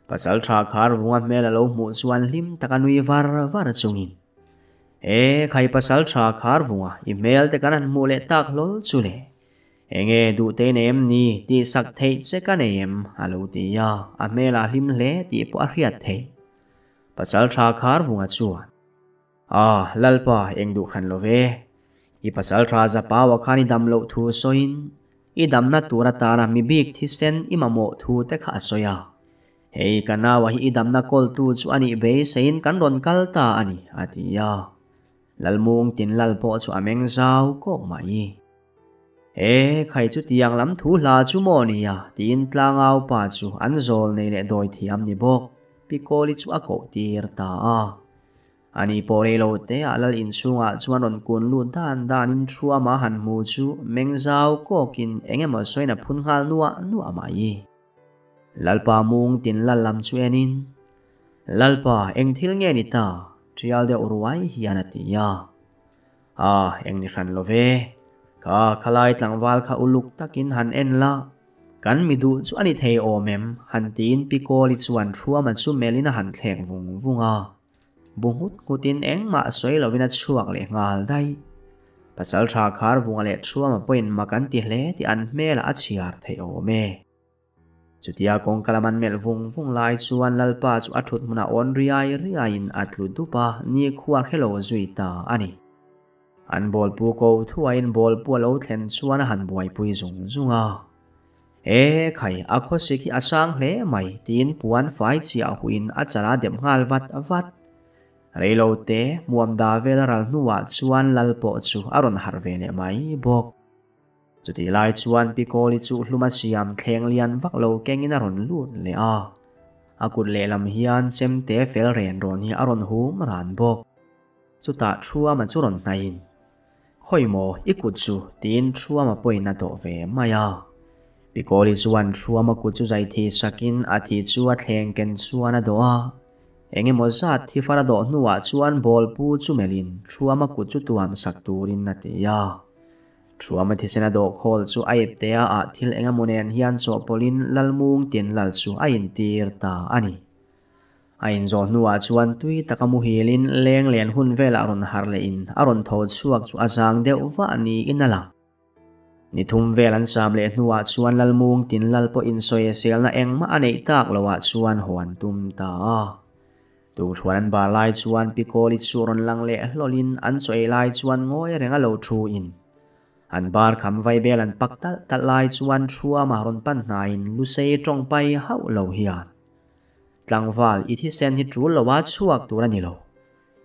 Pasalṭha Kharvunga hmel a lo hmuh chuan hlim taka nui var var chungin, E, khai pasal tha khar vunga i hmel te kan han hmuh leh tak hlawl chu le. Enge duh te nei em ni tih sak theih che ka nei em? a lo ti a, a hmel ah hlim hle tih pawh a hriat theih. Pasal tha khar vunga chuan, A, Lalpa eng duh hran lo ve. I pasal tha Zapaua khan i dam loh thu sawiin i damna tur atana mi bik thisen i mamawh thu te kha a sawi a. Hei ka naua hi i damna kawltu chu a nih beiseiin kan rawn kal ta a ni, a ti a. Lalmung tin lal pawh chu a meng zau kawk mai. He khai chu tiang lam thu hla chu maw nia, tiin tlangau pa chu an zawl nei leh dawi thiam ni bawk, Pi Kawli chu a koh tir ta a. Ani pawh rei lo te ah lal inchhungah chuan rawn kun lut dan danin Thuama han hmu chu meng zau kawkin eng emaw sawiin a phun nghal nuah nuah mai. Lalpa mung tin lal lam chu enin, Lalpa, eng thil nge ni ta? Tial deuh ruai hian a ti a. A, eng ni hran lo ve. Kha khalai tlangval kha uluk takin han en la, kan mi duh chu a ni thei awm em? Han tiin Pi Kawli chuan Thruama chu melhin a han thlek vung vung a. Bu nghut nghutin engmah sawi lovin a chhuak leh nghal daih. Pasalṭha Kharvunga leh Thruama pawhin mak an ti hle tih an hmelah a chhiar theih awm e. Chutia kawngka lam an melh vung vung lai chuan Lalpa chu a thut hmunah awn riai riaiin a tlu dup a, nikhua hrelo zui ta a ni. An bawlpu ko thuaiin bawlpu a lo thlen chuan a han buaipui zung zung a. E khai, a khawsik hi a sang hle mai, tiin puan fai chiah huin a chal a dep nghal vat vat. Reilo te, hmuam da vel ral hnuah chuan Lal pawh chu a rawn harh ve leh mai bawk. Chutih lai chuan Pi Kawli chu hlum a siam thleng lian vak lo kengin a rawn lut leh a. A kut lehlam hian chemte fel ren rawn hi a rawn hum ran bawk. Chutah Thuama chu rawn hnaihin, Khawi maw i kut chu? tiin Thuama pawhin a dawh ve mai a. Pi Kawli chuan Thuama kut chu zai thi sakin a thi chu a thleng ken chuan a dawh a. Eng emaw zat thi far a dawh hnuah chuan bawlpu chu melhin Thuama kut chu tuam sak turin a ti a. Thuama thisen a dawh khawl chu a iptea ah thil eng emaw nen hian chawhpawlhin Lalmung tin lal chu a intir ta a ni. A inzawh hnuah chuan tui taka muhilin leng len hun velah rawn harh lehin a rawn tho chhuak chu a zang deuh vah niin a lang. Ni thum vel an sam leh hnuah chuan Lalmung tin lal pawh insawi selna engmah a neih tak loah chuan haw an tum ta a. Tukthuan an bar lai chuan Pi Kawli chu rawn lang leh hlawlin an chaw ei lai chuan ngawi reng a lo thu in. An bar kham vaibel an pak talh talh lai chuan Thuama rawn pan hnaiin Lusei tawng pai hauh lo hian, Tlangval, i thisen hi tul loa chhuak tur a ni lo.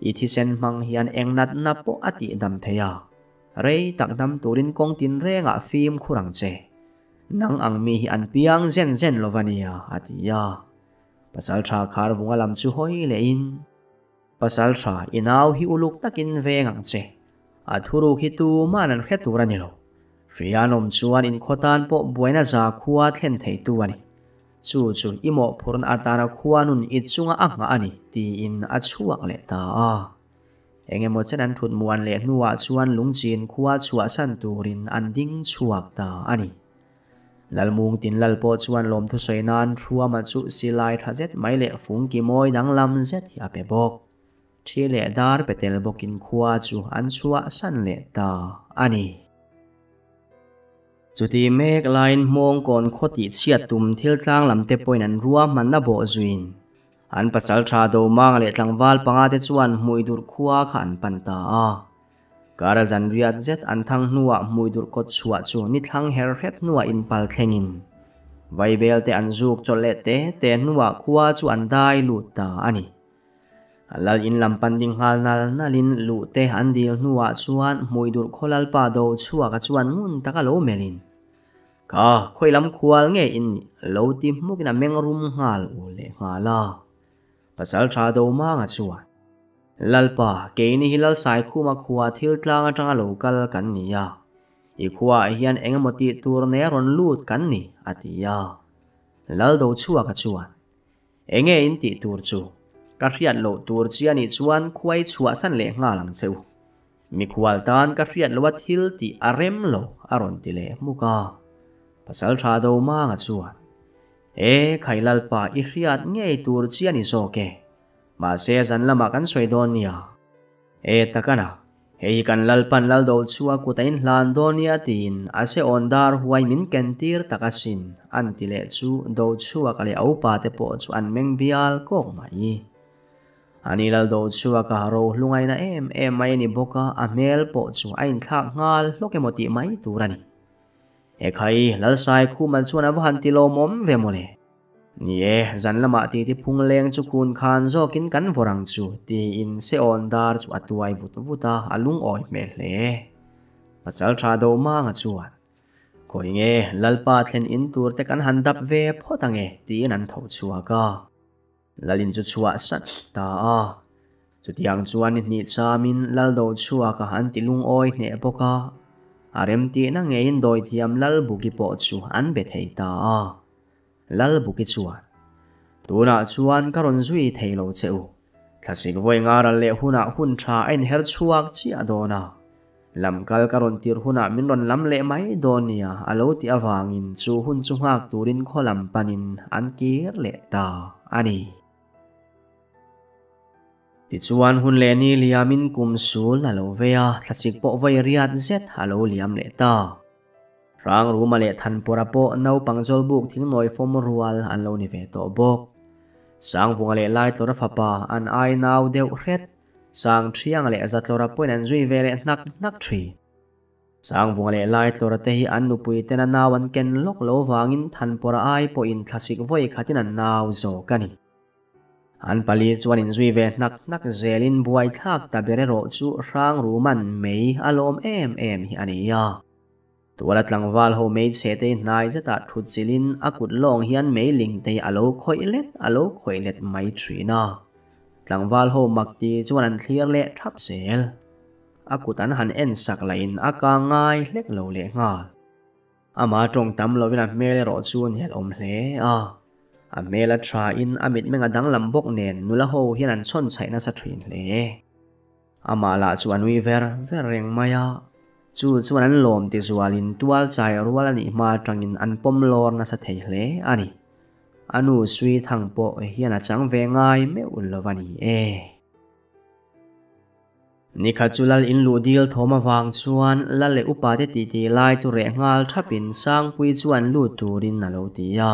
I thisen hmang hian eng natna pawh a tihdam thei a. Rei tak dam turin kawng tinrengah fimkhur ang che. Nang ang mi hi an piang zen zen lo va nia, a ti a. Pasalṭha Kharvunga lam chu hawi lehin, Pasalṭha, i nau hi uluk takin veng ang che. A thuruk hi tuman an hre tur a ni lo. Hrianawm chuan inkhaw tan pawh buaina za khua thlen theitu a ni. Chu chu i mawhphurhna atana khua nun i chunga a nghah a ni, tiin a chhuak leh ta a. Eng emaw chen an thut muan leh hnuah chuan lungchin khua chhuahsan turin an ding chhuak ta a ni. Lalmung tin lal pawh chuan lawmthu sawi nan Thuama chu silai tha zet mai leh fungki mawi danglam zet hi a pe bawk. Thi leh dar pe tel bawkin khua chu an chhuahsan leh ta a ni. Chuti mek laiin Hmawngkawn khaw tih chhiat tum thil tlang lam te pawhin an ruahmanna bawh zuiin an pasaltha Domanga leh tlangval panga te chuan Hmuidurh khua kha an pan ta a. Kara zan riat zet an thang hnuah Hmuidurh kawt chhuah chu ni thlang her hret hnuah inpal thlengin Vaibel te an zuk chawlh leh te te hnuah khua chu an dai lut ta a ni. Lal in lam pan ding nghal nal nalin luh te an dil hnuah chuan Hmuidurh khaw lalpa do chhuaka chuan ngun taka lo melhin, Kha, khawi lam khual nge in nih? lo ti hmukin a meng rum nghal u leh nghal a. Pasaltha Domanga chuan, Lalpa, keini hi Lalsaikhuma khua thil tlang atanga lo kal kan ni a, i khuaah hian eng emaw tih tur nei a rawn lut kan ni, a ti a. Lal do chhuaka chuan, Enge in tih tur chu? Ka hriat loh tur chi a nih chuan khuai chhuahsan leh nghal ang che u. Mikhual tan ka hriat loh a thil tih a rem lo a rawn ti leh hmuk a. Pasal tha do manga chuan, E Khailalpa i hriat ngei tur chi a ni zawk e. Mahse zan lamah kan sawi dawn nia. E takana, hei hi kan Lalpan Laldo chu a kut a inhlan dawn nia tiin a se awn dar huai min ken tir tak asin an ti leh chu Dochhuaka leh a upa te pawh chu an meng bial kawk mai. Ani Laldochhuaka rohlungaina em em mai a ni bawk a, a hmel pawh chu a inthlak nghal hlawk emaw tih mai tur a ni. Ekhai, Lalsaikhuma chuan a va han ti lawmawm ve mawle. Ni e, zan lamah titi phung leng chu khun khan zawkin kan vawr ang chu, tiin Seawn dar chu a tuai vut vut a, a lungawi hmel hle. Pasal tha do manga chuan, Khawi nge, Lalpa thlen in tur te kan han dap ve phawt ang e, tiin an tho chhuak a. Lalin chu chhuah sat ta a. Chutiang chuan ni hnih chamin Lal do chhuak a an ti lungawi hneh bawk a. A remtihna ngeiin dawithiam Lal Buki pawh chu an be thei ta a. Lal Buki chuan, Tunah chuan ka rawn zui thei lo che u. Thlasik vawi nga ral leh hunah hun tha a inher chhuak chiah dawn a. Lam kal ka rawn tirh hunah min rawn lam leh mai dawn nia a lo tih avangin chu hun chu nghak turin khaw lam panin an kir leh ta a ni. Tichuan hun leh ni liamin kum sul a lo vei a, thlasik pawh vawi riat zet a lo liam leh ta. Hrangruma leh Thanpawra pawh naupang zawlbuk thingnawi fawm rual an lo ni ve tawh bawk. Sangvunga leh Laitlawra fapa an ai nau deuh hret, Sangthianga leh Zatlawra pawhin an zui ve leh hnak hnak thin. Sangvunga leh Laitlawra te hi an nupui tena nau an ken lawk lo vangin Thanpawra ai pawhin thlasik vawi khatin an nau zawk a ni. An pali chuan inzui ve hnak hnak zelin buaithlak ta ber erawh chu Hrangruma'n mei a lawm em em hi a ni a. Tuala tlangval ho hmeichhe te hnai zetah thut chilhin a kut lawng hian meiling te hi a lo khawih let a lo khawih let mai thin a. Tlangval ho mak ti chuan an thlir leh thap zel. A kut an han en sak lahin a kang ngai hlek lo leh nghal. Ama tawng tam lovin a hmel erawh chu nel awm hle a. A hmel a tha in a mitmeng a danglam bawk nen nula ho hian an chhawn chhaih nasa thin hle. Amah lah chu a nui ver ver reng mai a, chu chuan an lawm ti zualin tual chai rual a nih hma atangin an pawm lawr nasa thei hle a ni. A nu Sui Thang pawh hian a chang ve ngai meuh lo a ni e. Nikhat chu Lal in luh dil thawm avang chuan Lal leh upa te titi lai chu reh nghal thapin Sangpui chuan lut turin a lo ti a.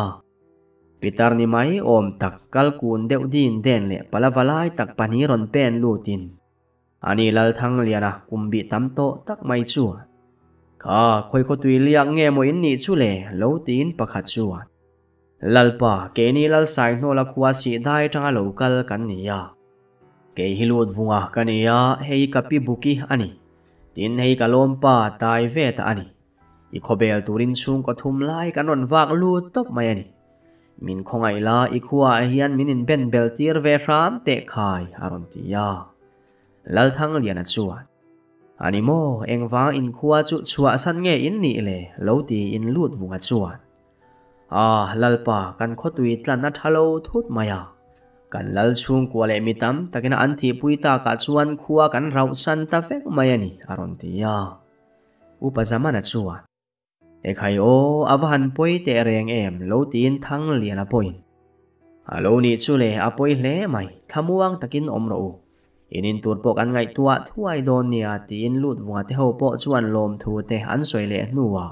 Pitar ni mai awm tak kal kun deuh din den leh pala va lai tak pahnih rawn pen lutin ani Lalthangliana kum bih tam tawh tak mai chuan Kha khawi khaw tui liak nge maw in nih chu le lo tiin pakhat chuan Lalpa keini Lalsaihnawla khua sih dai atanga lo kal kan ni a, kei hi lut vunga ka ni a, hei ka pi buki a ni. Tin hei ka lawmpa tai ve ta a ni. I khawbel turin chhungkaw thum lai kan rawn vak lut tawp mai a ni. Min khawngaih la i khuaah hian min inben bel tir ve hram teh khai a rawn ti a. Lalthangliana chuan, A ni maw, engvang inkhua chu chhuahsan nge in nih le? lo tiin lut vunga chuan, A, Lalpa, kan khawtui tlan a tha lo thut mai a. Kan lal chhungkua leh mi tam takina an thihpui takah chuan khua kan rauhsan ta vek mai a ni, a rawn ti a. Upa Zamana chuan, Ekhai aw, a va han pawi teh reng em, lo tiin Thangliana pawhin, A lo nih chu le, a pawi hle mai, thlamuang takin awm rawh u. In in tur pawh kan ngaihtuah thuai dawn nia, tiin lut vunga te ho pawh chuan lawmthu te an sawi leh hnuah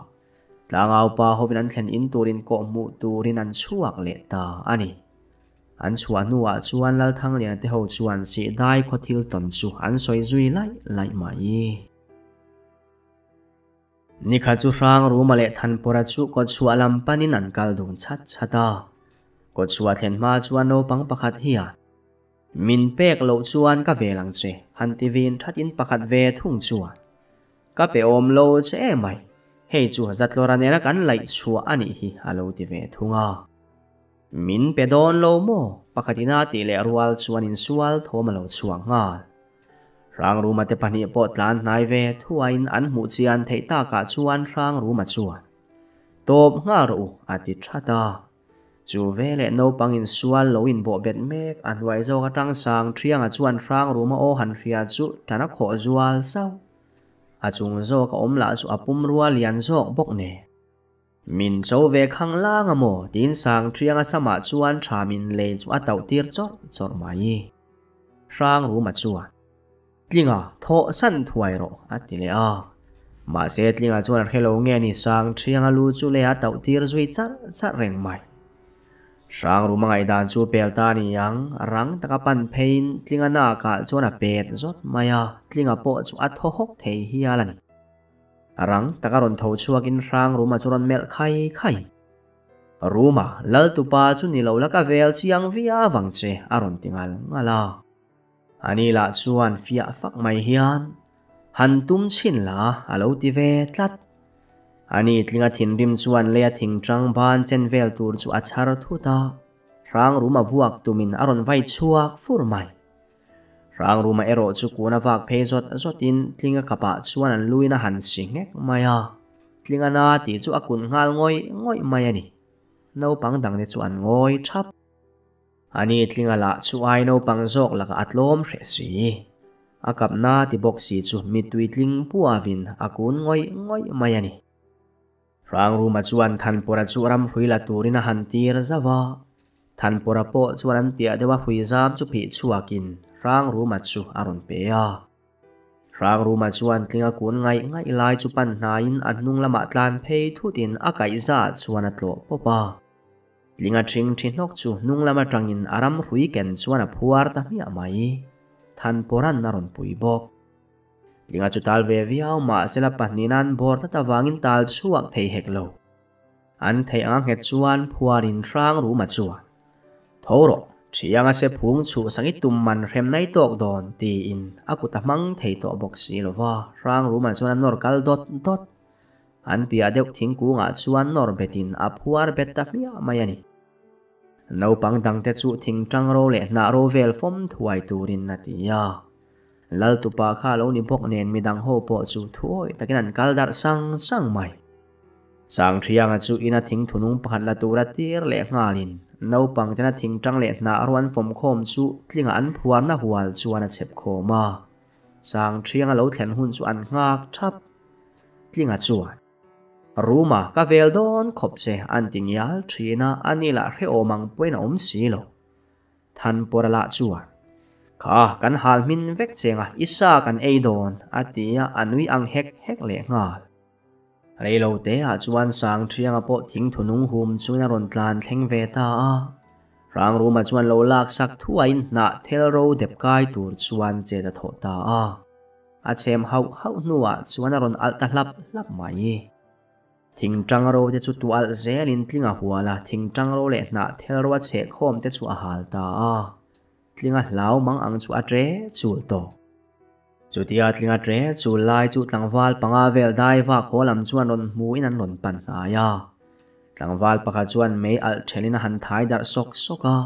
Tlangaupa hovin an thlen in turin kawhhmuh turin an chhuak leh ta a ni. An chhuah hnuah chuan Lalthangliana te ho chuan Sihdai khaw thil tawn chu an sawi zui laih laih mai. Nikhat chu Hrangruma leh Thanpawra chu kawtchhuah lam panin an kal dun chhat chhat a. Kawtchhuah thlen hma chuan naupang pakhat hian, Min pek loh chuan ka vel ang che, han ti vin thatin pakhat ve thung chuan, Ka pe awm lo che emai, hei chu Zatlawra nena kan laih chhuah a nih hi a lo ti ve thung a. Min pe dawn lo maw? Pakhatin a tih leh rual chuan insual thawm a lo chhuak nghal. Hrangruma te pahnih pawh tlan hnai ve thuaiin an hmuh chian theih takah chuan Hrangruma chuan, Tawp nghal rawh u, a ti that a. Chu veleh naupang insual lo inbawh bet mek a hnuai zawk atang sang Thianga chuan Hrangruma aw han hria chu tan a khawh zual sauh. A chung zawk a awm lah chu a pumrua lian zawk bawk nen. Min cho ve khang lang a maw? tiin Sangṭhianga samah chuan tha min lei chu a tauh tir chawrh chawrh mai. Hrangruma chuan, Tlinga, thawh san thuai rawh, a ti leh a. Mahse, Tlinga chuan a hre lo nge ni Sangṭhianga lu chu lei a tauh tir zui charh charh reng mai. Hrangruma ngaihdan chu pel ta ni ang, rang taka pan pheiin Tlinga nakah chuan a pet zawt mai a, Tlinga pawh chu a thaw hawk thei hial a ni. Rang taka rawn tho chhuakin hrang Ruma chu rawn melh khai khai. Ruma, lal tupa chu ni lo la ka vel chiang viau ang che a rawn ti ngal ngal a. Ani lah chuan fiah fak mai hian, Han tum chhin la a lo ti ve tlat. Ani tlinga thinrim chuan leia thingtang ban chen vel tur chu a chhar thut a, hrang Ruma vuak tumin a rawn vai chhuak fur mai. Hrangruma erawh chu kun a vak phei zawt zawtin Tlinga kapah chuan an luin a han si nghek mai a, Tlinga na tih chu a kun nghal ngawih ngawih mai a ni. Naupang dangte chu an ngawi thap. Ani Tlinga lah chu ai naupang zawk lakah a tlawm hreh si. A kap na ti bawk si chu mittui tling puavin a kun ngawih ngawih mai a ni. Hrangruma chuan Thanpawra chu ram hrui la turin a han tir zauh a. Thanpawra pawh chuan an piah deuha hrui zam chu phih chhuakin Hrangruma chu a rawn pe a. Hrangruma chuan tlinga kun ngaih ngaih lai chu pan hnaiin a hnung lamah tlan phei thutin a kaihza chuan a tlawh pawp a. Tlinga ṭhing ṭhi hnawk chu hnung lam aṭangin a ram hrui ken chuan a phuar ta hmiah mai. Thanpawra'n a rawn pui bawk. Tlinga chu tal ve viau mahsela pahnihin an bawr tlat avangin tal chhuak thei hek lo. An theih anga nghet chuan phuarin hrang ruma chuan, Tho rawh, thianga se phung chhuh sak i tum man hrem nai tawk dawn, tiin a kut a hmang thei tawh bawk si lo va, hrang ruma chuan a nawr kal dawt dawt. An piah deuh thingkungah chuan nawr betin a phuar bet ta hmiah mai a ni. Naupang dangte chu thingtang ro leh hnah ro vel fawm thuai turin a ti a. Laltupa kha lo ni bawk nen midang ho pawh chu thuawi takin an kal darh sang sang mai. Sangṭhianga chu ina thing thunung pakhat la tura tir leh nghalin naupang tena thingṭang leh hnah ro an fawm khawm chu tlinga an phuarna hual chuan a chhep khawm a. Sangṭhianga lo thlen hun chu an nghak ṭhap. Tlinga chuan, Ruma ka vel dawn khawp che an ti ngial ṭhin a, ani lah hrehawm ang pawhin a awm si lo. Thanpawra lah chuan, Kha, kan hal hmin vek cheng a, i sa kan ei dawn, a ti a, a nui ang hek hek leh nghal. Reilo teah chuan Sangṭhianga pawh thingthu nung hum chuan a rawn tlan thleng ve ta a. Hrangruma chuan lo laksak thuaiin hnah thel ro dep kai tur chuan chet a thawh ta a. A chhem hauh hauh hnuah chuan a rawn alh ta hlap hlap mai. Thingṭang ro te chu tu alh zelin tling a hual a, thingṭang ro leh hnah thel ro a chheh khawm te chu a hal ta a. Tling a hlau mang ang chu a ṭe chul tawh. Chutia tlinga ṭe chul lai chu tlangval panga vel dai vak haw lam chuan rawn hmuin an rawn pan hnai a. Tlangval pakhat chuan mei alh ṭhelin a han thai darh sawk sawk a.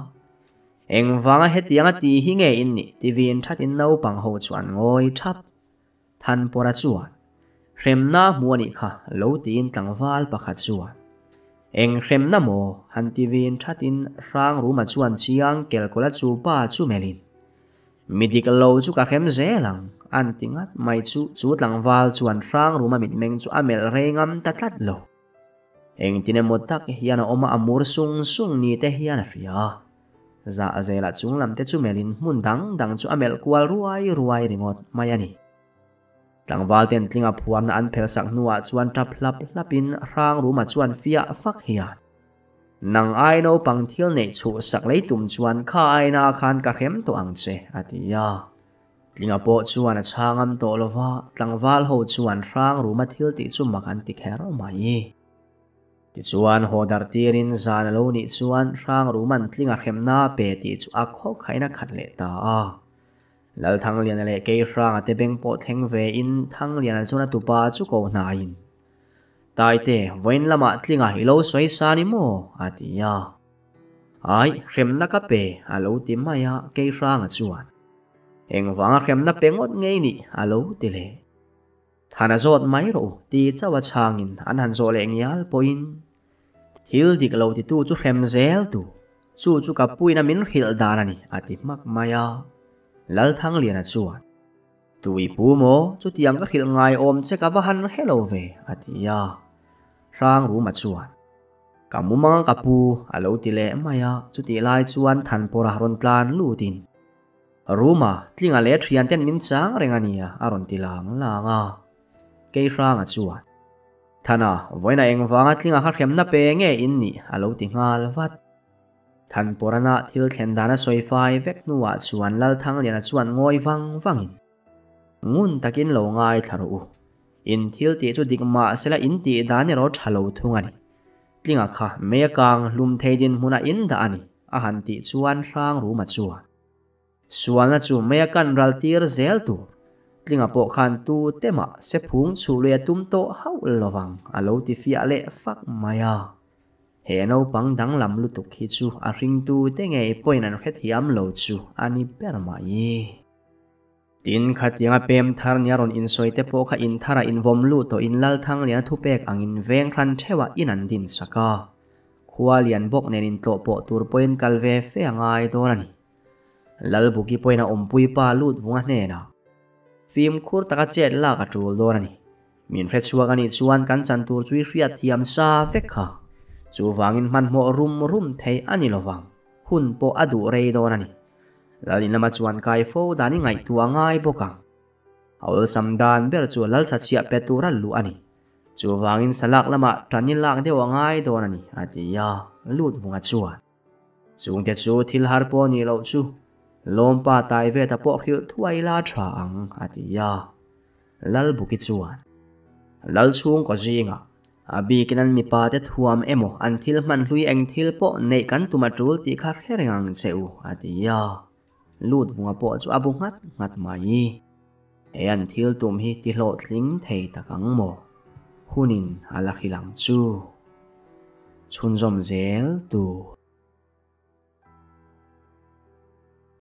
Engvanga hetianga ti hi nge in nih ti vin ṭhatin naupang ho chu an ngawi ṭhap. Thanpawra chuan, Hremna hmu a nih kha, lo tiin tlangval pakhat chuan, Eng hremna maw? han ti vin ṭhatin Hrangruma chuan chiang kelkawla chu pa chu melhin, Mi dik lo chu ka hrem zel ang, an ti ngat mai chu chu tlangval chuan Hrangruma mitmeng chu a melh rei ngam ta tlat lo. Engtin emaw tak hian a awm a, a mur sung sung ni te hian a hria a. Zah zelah chung lam te chu melhin hmun dang dang chu a melh kual ruai ruai ringawt mai a ni. Tlangval ten tlinga phuarna an phel sak hnuah chuan tap hlap hlapin Hrangruma chuan fiah fak hian, Nang ai naupang thil neih chhuh sak lei tum chuan kha aina khan ka hrem tawh ang che, a ti a. Tlinga pawh chuan a chhang am tawh lo va, tlangval ho chuan Hrangruma thil tih chu mak an ti kher mai. Tichuan, haw darh tirin zan a lo nih chuan Hrangruman tlinga hremna a pe tih chu a khaw khain a khat leh ta a. Lalthangliana leh Keihranga te beng pawh thleng vein Thangliana chuan a tupa chu ko hnaiin, Taite, vawiin lamah tlinga i lo sawi sa ni maw? a ti a. Ai, hremna ka pe, a lo ti mai a, Keihranga chuan, Engvanga hremna pe ngawt ngei nih? a lo ti leh. Than a zawt mai rawh u ti chauh a chhangin an han zawh leh ngial pawhin thil dik lo titu chu hrem zel tu, chu chu ka puina min hrilh dan a ni a ti hmak mai a. Lalthangliana chuan, Tui pu maw, chutiang ka hrilh ngai awm che ka va han hre lo ve a ti a. Hrangruma chuan, Ka mumang ka pu a lo ti leh mai a, chutih lai chuan Thanpawra rawn tlan lutin, Ruma, tlinga leh thian ten min chang reng a nia, a rawn ti lang lang a. Keihranga chuan, Thana, vawiina engvanga tlinga kha hremna pe nge in nih? a lo ti nghal vat. Thanpawrana thil thlen dan a sawi fai vek hnuah chuan Lalthangliana chuan ngawi vang vangin, Ngun takin lo ngaithla rawh u. In thil tih chu dik mah sela in tih dan erawh tha lo thung a ni. Tlinga kha mei a kang hlum thei dinhmunah in dah a ni, a han tih chuan Hrangruma chuan, Sualna chu mei a kan ral tir zel tur. Tlinga pawh khan tu te mah se phung chhuh lui a tum tawh hauh lovang a lo ti fiah leh fak mai a. He naupang danglam lutuk hi chu a hringtu te ngei pawhin an hrethiam lo chu a ni ber mai. Tin, khatianga pem thar nia rawn insawi te pawh kha in thara invawm luh tawh in Lalthangliana thupek angin veng hran theuhah in an din sak a. Khua lian bawk nen intlawh pawh tur pawhin kal ve fe a ngai dawn a ni. Lalbuki pawhin a awmpui pa lut vunga hnenah fimkhur taka chet lak a tul dawn a ni. Min hrechhuak a nih chuan kan chan tur chu i hriat thiam sa vek kha. Chuvangin hmanhmawh rum rum thei a ni lovang. Hun pawh a duh rei dawn a ni. Lalin lama chuan kai fo dan i ngaihtuah ngai bawk ang. A awlsam dan ber chu Lalchachhiah pe tura luh a ni. Chuvangin salak lamah tan i lak deuh a ngai dawn a ni, a ti a, lut vunga chuan. Chungte chu thil har pawh nih loh chu Lawmpa tai ve ta pawh hrilh thuai la tha ang, a ti a. Lalbuki chuan, Lalchhungkaw zingah a bikin an mipa te thuam emaw an thil hman hlui eng thil pawh neih kan tum a tul tih kha hre reng ang che u, a ti a. Lut vunga pawh chu a bu nghat nghat mai. He an thil tum hi ti hlawhtling thei tak ang maw? Hunin a la hrilh ang chu. Chhunzawm zel tur.